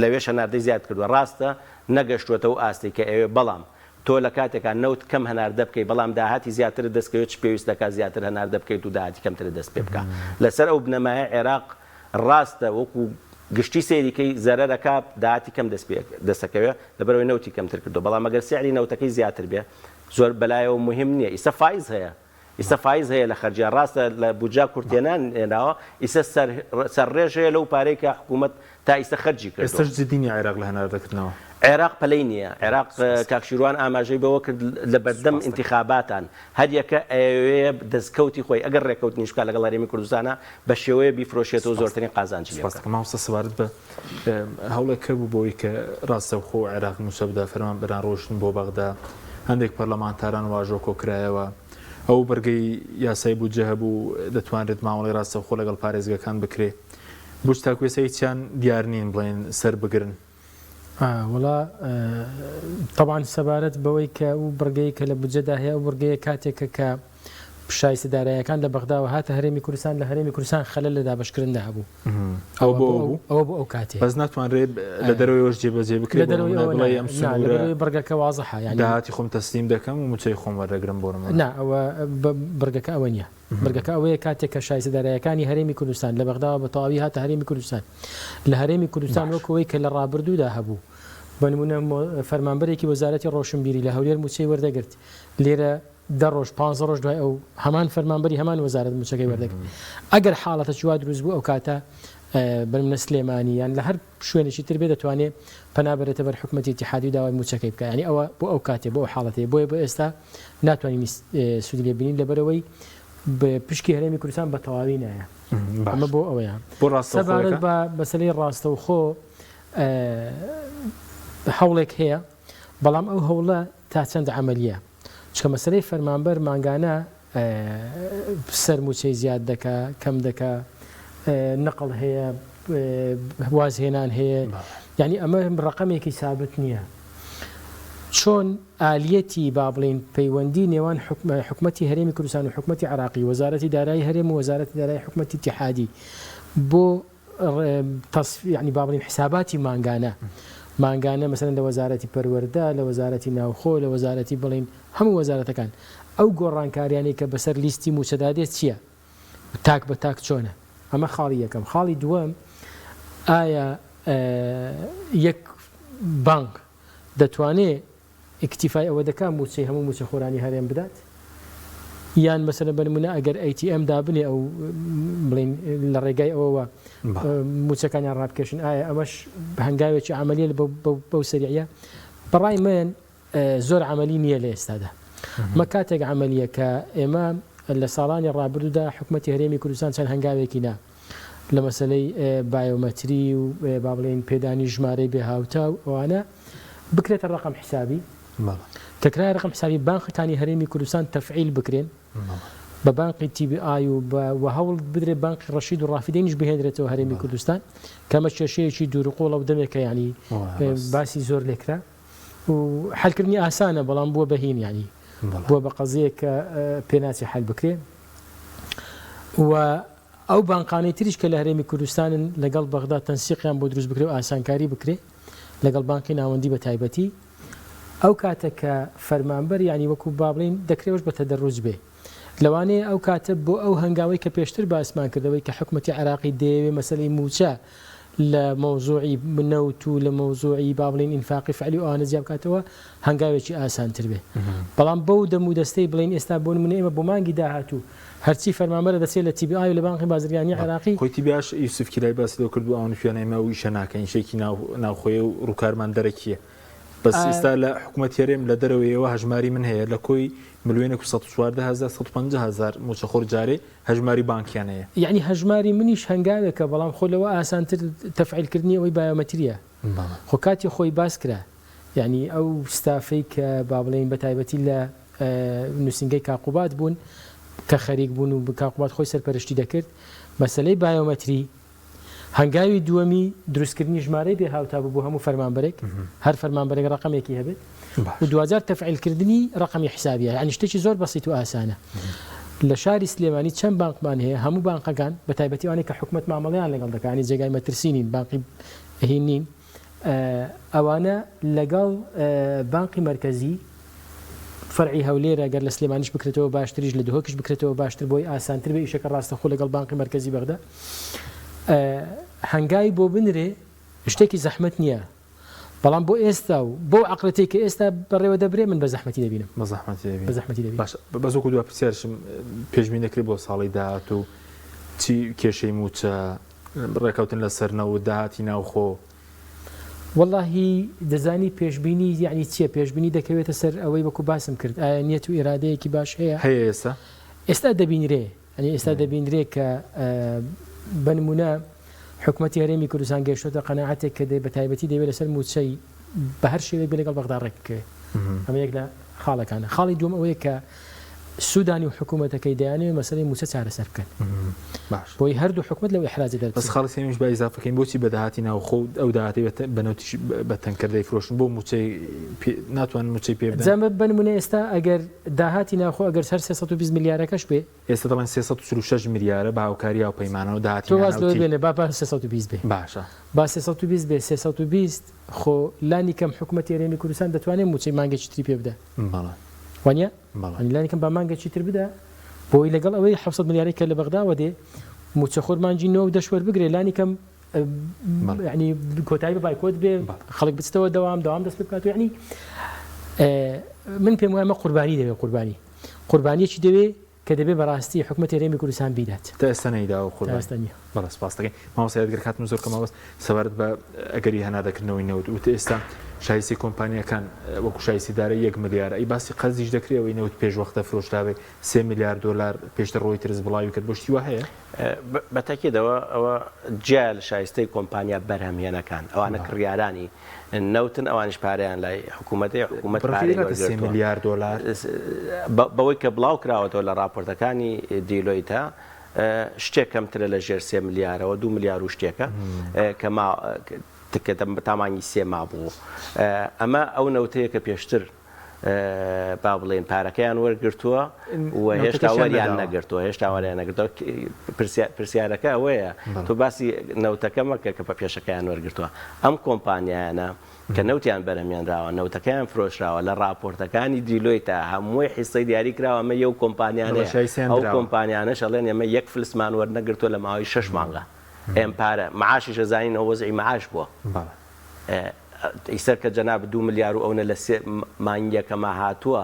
لەوێش هەناردەی زیاد کردوە ڕاستە نەگەشتوەتە ئەو ئاستەی کە ئەوێ بەڵام. تۆ لە کاتێکا نەوت کەم هەناردە بکەی بەڵام داهاتی زیاترت دەست کەوێت چ پێویست دەکات زیاتر هەناردە بکەیت و داهاتی کەمترت دەست پێ بکا لەسەر ئەو بنەمایە عێراق ڕاستە وەکو گشتی سەیری کەی زەرەر ئەکا داهاتی کەم دەست پێ دەست ئەکەوێ لەبەرئەوەی نەوتی کەمتر کردوە بەڵام ئەگەر سعری نەوتەکەی زیاتر بێ زۆر بەلایەوە موهیم نیە ئیسە فایز هەیە ئیستا فایز هەیە لە خەرجیا ڕاستە لە بودجا کورتهێنان هێناوە ئیستا سەر سەرڕێژ هەیە لەو پارەی کە حکوومەت تا ئیستا خەرجی کردووە. ئێستاش جدی نیە عێراق لە هەناردەکردنەوە؟ عێراق پەلەی نیە. عێراق کاک شیروان ئاماژەی بەوە کرد لە بەردەم ئینتیخاباتان هەر یەکە ئەیەوێ دەستکەوتی خۆی ئەگەر ڕێکەوتنیش بکات لەگەڵ هەرێمی کوردستانا بە شێوەیە بیفرۆشێتەوە زۆرترین قازانجی لێ سوپاست بکات. دەکەم مامۆستا سەبارەت بە هەوڵێک هەبوو بۆی کە ڕاستەوخۆ عێراق مووچە بدا، فەرمانبەران ڕۆیشتن بۆ بەغدا، هەندێک پەرلەمانتاران واژۆ کۆکرایەوە، ئەو بڕگەی یاسای بودجە هەبوو دەتوانرێت مامەڵەی ڕاستەوخۆ لەگەڵ پارێزگەکان بکرێ. بۆچ تاکو ئێستا هیچیان دیار نین بڵێن سەربگرن؟ وەڵا تەبعەن سەبارەت بەوەی کە ئەو بڕگەی کە لە بودجەدا هەیە ئەو بڕگەیە کاتێکە کە شایستە دارایەکان لە بەغداوە هاتە هەرێمی کوردستان لە هەرێمی کوردستان خەلەل لە دابەشکردندا هەبوو. ئەوە بۆ ئەو بوو؟ ئەوە بۆ ئەو کاتێ. بەس ناتوانرێ لە دەرەوەیەوەش جێبەجێ بکرێ لە دەرەوەی ئەوە نا، نا لەبەرئەوەی بڕگەکە وازحە یانی. داهاتی خۆم تەسلیم دەکەم و مووچەی خۆم وەردەگرم بۆ نموونە. نا ئەوە بڕگەکە ئەوە نییە. بڕگەکە ئەوەیە کاتێک کە شایستە دارایەکانی هەرێمی کوردستان لە بەغداوە بە تەواوی هاتە هەرێمی کوردستان لە هەرێمی کوردستان وەک ئەوەی کە لە ڕابردوودا هەبوو بە نموونە فەرمانبەرێکی وەزارەتی ڕۆشنبیری لە هەولێر مووچەی وەردەگرت لێرە دە ڕۆژ پانزە ڕۆژ دوای ئەو هەمان فەرمانبەری هەمان وەزارەت مووچەکەی وەردەگرت ئەگەر حاڵەتەکی وا دروست بوو ئەو کاتە بە نموونە سلێمانی یان لە هەر شوێنێکی تر بێ دەتوانێ پەنا بەرێتە بەر حکومەتی ئیتیحادی و داوای مووچەکەی بکا یانی ئەوە بۆ ئەو کاتێ بۆ ئەو حاڵەتەیە بۆیە بۆ ئێستا ناتوانین سوودی لێ بینین لەبەرئەوەی پشکی هەرێمی کوردستان بە تەواوی نایە ئەمە بۆ ئەوەیە سەبارەت بە مەسەلەی ڕاستەوخۆ هەوڵێک هەیە بەڵام ئەو هەوڵە تا چەند عەمەلیە چونکە مەسەلەی فەرمانبەر مانگانە سەر موچەی زیاد دەکا کەم دەکا نەقڵ هەیە وازهێنان هەیە یعنی ئەمە ڕقەمێکی سابت نییە چۆن ئالیەتی با بڵین پەیوەندی نێوان حکومەتی هەرێمی کوردستان و حکومەتی عراقی وەزارەتی دارایی هەرێم و وەزارەتی دارایی حکومەتی ئیتیحادی بۆ تەسفی یانی با بڵێین حساباتی مانگانە مانگانە مەسەلەن لە وەزارەتی پەروەردە لە وەزارەتی ناوخۆ لە وەزارەتی بڵێین هەموو وەزارەتەکان ئەو گۆڕانکاریانەی کە بەسەر لیستی مووچەدا دێت چییە تاک بە تاک چۆنە ئەمە خاڵی یەکەم خاڵی دووەم ئایا یەک بانک دەتوانێ ئیکتیفای ئەوە دەکا مووچەی هەموو مووچەخۆرانی هەرێم بدات؟ یان مەسەلەن بە نموونە ئەگەر ATM دابنێ ئەو بڵێین لە ڕێگای ئەوەوە مووچەکانیان ڕابکێشن ئایا ئەمەش هەنگاوێکی عەمەلیە بەو سەریعە؟ بەڕای من زۆر عەمەلی نییە لە ئێستادا. مە کاتێک عەمەلیە کە ئێمە لە ساڵانی ڕابردوودا حکومەتی هەرێمی کوردستان چەند هەنگاوێکی نا لە مەسەلەی بایۆمەتری و با بڵێین پێدانی ژمارەی بێ هاوتا و ئەوانە بکرێتە ڕەقەم حسابی کە کرایە ڕەقەم حسابی بانقەکانی هەرێمی کوردستان تەفعیل بکرێن بە بانقی تی بی ئای و و هەوڵ بدرێت بانقی ڕەشید و ڕافیدەینیش بهێنرێتەوە هەرێمی کوردستان کەمە کێشەیەکی دوور و قوڵە و دەمێکە یانی باسی زۆر لێکرا و حلکردنی ئاسانە بەڵام بووە بەهین یانی بووە بە قەزیەک کە پێناچێ حل بکرێ و ئەو بانقانەی تریش کە لە هەرێمی کوردستانن لەگەڵ بەغدا تەنسیقیان بۆ دروست بکرێ و ئاسانکاری بکرێ لەگەڵ بانقی ناوەندی بە تایبەتی ئەو کاتە کە فەرمانبەر یانی وەکو با بڵێین دەکرێ ئەوش بە تەدەروج بێ لەوانەیە ئەو کاتە بۆ ئەو هەنگاوەی کە پێشتر باسمان کرد ئەوەی کە حکومەتی عێراقی دەیەوێ مەسەلەی مووچە لە مەوزوعی نەوت و لە مەوزوعی با بڵێین ئینفاقی فعلی و ئەوانە جیا بکاتەوە هەنگاوێکی ئاسانتر بێ بەڵام بەو دەم و دەستەی بڵێین ئێستا بۆ نمونە ئێمە بۆ مانگی داهاتوو هەرچی فەرمانبەرە دەچێت لە تی بی ئای و لە بانقی بازرگانی عێراقی. خۆی تی بی ئاش یوسف کیلای باسی لەوە کردبوو ئەوان وتویانە ئێمە ئەو ئیشە ناکەین ئیشێکی ناوخۆیە و ڕووکارمان دەرەکییە بەس ئێستا لە حکومەتی هەرێم لە دەرەوەیەوە هەژماری من هەیە لە کۆی ملیۆنێک و 114 150 هەزار مووچەخۆر جارێ هەژماری بانکیان هەیە. یەعنی هەژماری منیش هەنگاوێکە بەڵام خۆ لەوە ئاسانتر تەفعیل کردنی ئەوەی بایۆمەتریە خۆ کاتی خۆی باس کرا یەعنی ئەو ستافەی کە با بڵێین بە تایبەتی لە نووسینگەی کاک قوباد بوون کە خەریک بوون و کاک قوباد خۆی سەرپەرشتی دەکرد مەسەلەی بایۆمەتری هەنگاوی دووەمی دروستکردنی ژمارەی بێ هاوتا بوو بۆ هەموو فەرمانبەرێک هەر فەرمانبەرێک ڕەقەمێکی هەبێت و دواجار تەفعیلکردنی ڕەقەمی حسابیە یعنی شتێکی زۆر بەسیت و ئاسانە لە شاری سلێمانی چەند بانقمان هەیە هەموو بانقەکان بە تایبەتی ئەوانەی کە حکومەت مامەڵەیان لەگەڵ دەکات یعنی جێگای مەترسی نین بانقی هین نین ئەوانە لەگەڵ بانقی مەرکەزی. فەرعی هەولێرە گەر لە سلێمانیش بکرێتەوە باشتریش لە دهۆکیش بکرێتەوە باشتر بۆی ئاسانتر بێ ئیشەکە ڕاستەخۆ لەگەڵ بانقی مەرکەزی بەغدا هەنگاوی بۆ بنرێ شتێکی زەحمەت نییە بەڵام بۆ ئێستا و بەو عەقڵێتەی کە ئێستا بەڕێوە دەبرێ من بە زەحمەتی دەبینم. بە زەحمەتی دەبینی. بە زەحمەتی دەبینم. باشە بەس وەکو دوا پرسیارشم پێشبینی دەکرێت بۆ ساڵی داهاتوو چی کێشەی مووچە، ڕێکەوتن لەسەر نەوت، داهاتی ناوخۆ؟ وەڵاهی دەزانی پێشبینی یەعنی چیە؟ پێشبینی دەکەوێتە سەر ئەوەی وەکو باسم کرد ئایا نیەت و ئیرادەیەکی باش هەیە؟ هەیە ئێستا؟ ئێستا دەبینرێ یانی ئێستا دەبینرێ کە بە نموونە حکومەتی هەرێمی کوردستان گەیشتۆتە قەناعەتێک کە بە تایبەتی دەیەوێت لەسەر مووچەی بە هەر شێوەیەک بێ لەگەڵ بەغدا ڕێک بکەوێت. ئەمە یەک لە خاڵەکانە. خاڵی دووەم ئەوەیە کە سوودانی و حکوومەتەکەی دەیانەوێت مەسەلەی مووچە چارەسەر بکەن. باش. بۆی هەردوو حکومەت لەو ئیحراجە دەربچن. بەس خاڵی سێیەمیش با ئیزافە کەین بۆچی بە داهاتی ناوخۆ و ئەو داهاتەی بە نەوتیش بە تەنکەر دەیفرۆشن بۆ مووچەی پێ ناتوانن مووچەی پێ بدەن؟ جا بە نموونە ئێستا ئەگەر داهاتی ناوخۆ ئەگەر هەر 320 ملیارەکەش بێ. ئێستا دەڵێن 346 ملیارە بە هاوکاری هاوپەیمانان و داهاتی تۆ واز لەوە نانەوتی. بێنە با با 320 بێ. باشە. با 320 بێ 320 خۆ لانی کەم حکومەتی هەرێمی کوردستان دەتوانێ مووچەی مانگێکی تری پێ بدا. بەڵێ. وانیە؟ بەڵێ. یانی لانی کەم با مانگێکی تر بدا بۆی لەگەڵ ئەوەی 700 ملیارەی کە لە بەغداوە دێ مووچەخۆر مانگی نۆ و دەش وەربگرێ لانی کەم یعنی کۆتایی بە بایکۆت بێ خەڵک بچتەوە دەوام دەوام دەست پێ بکات و یعنی من پێم وایە ئەمە قوربانی دەوێ قوربانی قوربانیەکی دەوێ کە دەبێ بەڕاستی حکومەتی هەرێمی کوردستان بیدات. تا ئێستا نەیداوە قوربانی. تا ئێستا نییە. بەڵێ سپاس دەکەین. مامۆستا یادگەر کاتم زۆر کەمە بەس سەبارەت بە ئەگەری هەناردەکردنەوەی نەوت وت ئێستا شایستەی کۆمپانیاکان وەکو شایستەی دارایی یەک ملیارە ئەی باسی قەرزیش دەکرێ ئەوەی نەوت پێشوەختە فرۆشرابێ سێ ملیار دۆلار پێشتر ڕۆیترز بڵاوی کرد بۆ شتی وا هەیە؟ بە تەکیدەوە ئەوە جیایە لە شایستەی کۆمپانیا بەرهەمهێنەکان، ئەوانە کڕیارانی نەوتن، ئەوانیش پارەیان لای حکوومەت هەیە، حکوومەت پارەی وەرگرتووە. ملیار دۆلار؟ بەوەی کە بڵاو کراوەتەوە لە ڕاپۆرتەکانی دیلۆیتە شتێک کەمترە لە ژێر سێ ملیارەوە، دوو ملیار و شتێکە کە ما تا مانگی سێ مابوو. ئەمە ئەو نەوتەیە کە پێشتر با بڵێین پارەکەیان وەرگرتووە و هێشتا وەریان نەگرتووە هێشتا وەریان نەگرتووە پرسیارەکە ئەوەیە تۆ باسی نەوتەکە مەکە کە بە پێشەکەیان وەرگرتووە ئەم کۆمپانیایانە کە نەوتیان بەرهەمێنراوە نەوتەکەیان فرۆشراوە لە ڕاپۆرتەکانی دیلۆیتە هەمووی حیسەی دیاری کراوە ئەمە یەو کۆمپانیانەیە ئەو کۆمپانیانەش ئەڵێن ئێمە یەک فلسمان وەرنەگرتووە لە ماوەی شەش مانگە ئێم پارە معاشیش ئەزانین ئەو وەزعی معاش بووە ئیستا کە جەنابت دوو ملیار و ئەونە لە سێ مانگیەکەما هاتووە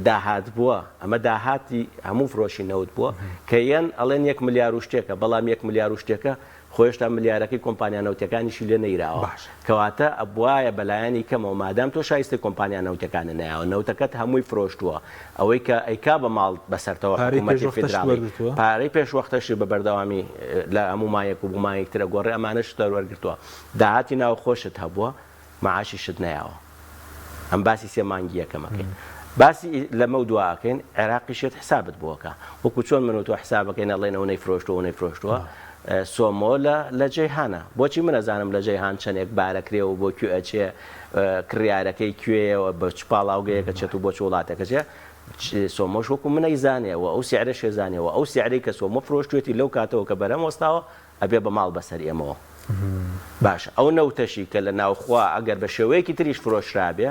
داهات بووە ئەمە داهاتی هەموو فرۆشی نەوت بووە کە یەن ئەڵێن یەک ملیار و شتێکە بەڵام یەک ملیار و شتێکە خۆ هێشتا ملیارەکەی کۆمپانیا نەوتیەکانیشی لێ نەیراوە کەواتە ئەبوایە بەلایەنی کەمەوە مادام تۆ شایستەی کۆمپانیا نەوتیەکانت نەیاوە نەوتەکەت هەمووی فرۆشتووە ئەوەی کە ئەیکا بە ماڵ بەسەرتەوە حکوومەتی فیدراڵی پارەی پێشوەختەشی بە بەردەوامی لە هەموو مانگێک و بۆ مانگێک تر ئەگۆڕێ ئەمانەشت وەرگرتووە داهاتی ناوخۆشت هەبووە معاشیشت نەیاوە ئەم باسی سێ مانگی یەکەم ئەکەین باسی لەمەو دوا ئەکەین عێراقیش یەت حسابت بۆ ئەکا وەکو چۆن من و تۆ حسابەکەین ئەڵێن ئەو نەیفرۆشتووە ئەو نەیفرۆشتووە سۆمۆ لە لە جەیهانە بۆچی من ئەزانم لە جەیهان چەندێک بارەکرێ و بۆ کوێ ئەچێ کڕیارەکەی کوێیە و بە چ پاڵاوگەیەکە چێت و بۆ چ وڵاتێکە چێ سۆمۆش وەکو من ئەیزانێ و ئەو سعرەش ئەزانێ و ئەو سعرەی کە سۆمۆ فرۆشتوێتی لەو کاتەوە کە بەرهەم وەستاوە ئەبێ بە ماڵ بەسەر ئێمەوە. باشە ئەو نەوتەشی کە لە ناوخوا ئەگەر بە شێوەیەکی تریش فرۆشرابێ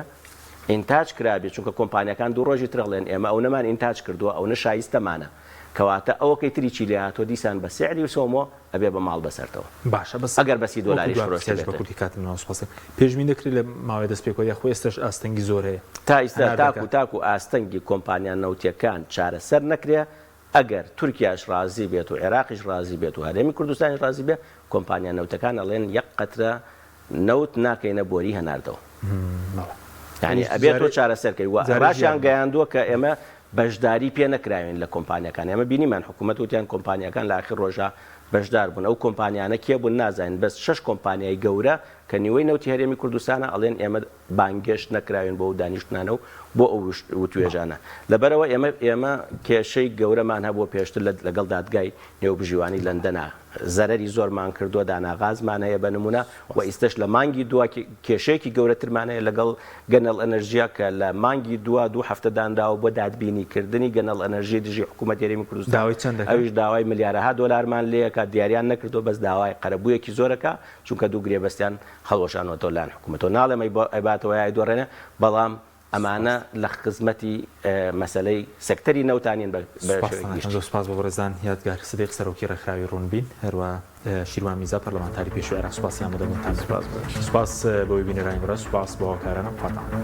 ئینتاج کرابێ چونکە کۆمپانیاکان دوو ڕۆژی تر ئەڵێن ئێمە ئەونەمان ئینتاج کردووە ئەونە شایستەمانە کەواتە ئەوەکەی تری چی لێ هاتووە دیسان بە سعری سۆمۆ ئەبێ بە ماڵ بەسەرتەوە باشە بەس ئەگەر بە سی وەکو دۆلاریش دوا پرسیاریش بە فرۆشتبێتن. کورتی کاتم نەما سوپاس دەکەم پێشبینی دەکرێت لە ماوەی دەستپێکەوە یاخۆ ئێستاش ئاستەنگی زۆر هەیە تا ئیستا هەناردەکە؟ تاکو تاکو ئاستەنگی کۆمپانیا نەوتیەکان چارەسەر نەکرێ ئەگەر تورکیاش ڕازی بێت و عێراقیش ڕازی بێت و هەرێمی کوردستانیش ڕازی بێت، کۆمپانیا نەوتەکان ئەڵێن یەک قەترە نەوت ناکەینە بۆری هەناردەوە. یانی ئەبێ تۆ چارەسەر کەی و ڕاشیان گەیاندووە کە ئێمە بەشداری پێ نەکراوین لە کۆمپانیاکان. ئێمە بینیمان حکوومەت وتیان کۆمپانیاکان لە ئاخر ڕۆژا بەشدار بوون. ئەو کۆمپانیانە کێ بوون نازانین، بەس شەش کۆمپانیای گەورە کە نیوەی نەوتی هەرێمی کوردستانە ئەڵێن ئێمە بانگێشت نەکراوین بۆ ئەو دانیشتنانە و بۆ ئەو وتوێژانە. لەبەرئەوە ئێمە ئێمە کێشەی گەورەمان هەبووە پێشتر لە لەگەڵ دادگای نێوبژیوانی لەندەنا زەرەری زۆرمان کردووە، داناغازمان هەیە بە نموونە و ئیستەش لە مانگی دوا کێشەیەکی گەورەترمان هەیە لەگەڵ گەنەڵ ئەنەرژیا کە لە مانگی دوا دوو هەفتە دانراوە بۆ دادبینی کردنی گەنەڵ ئەنەرژی دژی حکوومەتی هەرێمی کوردستان داوای چەند دەکا؟ ئەویش داوای ملیارەها دۆلارمان لێ ئەکا دیاریان نەکردووە بەس داوای قەرەبوویەکی زۆر ئەکا چونکە دوو گرێبەستیان هەڵوەشانوەتەوە لایەن حکومەتەوە ناڵێم ئەیباتەوە یا ئەیدۆڕێنێ بەڵام. ئەمانە لە خزمەتی مەسەلەی سێکتەری نەوتا نین بە شێوەیەکی گشتی. زۆر سوپاس بۆ بەڕێزان یادگار سدیق سەرۆکی ڕێکخراوی ڕوونبین، هەروا شیروان میرزا پەرلەمانتاری پێشووی عێراق سوپاسی ئامادەبوونتان دەکەم. سوپاس بۆ بینەرانی بەڕێز، سوپاس بۆ هاوکارانم. خواتان لەگەڵ.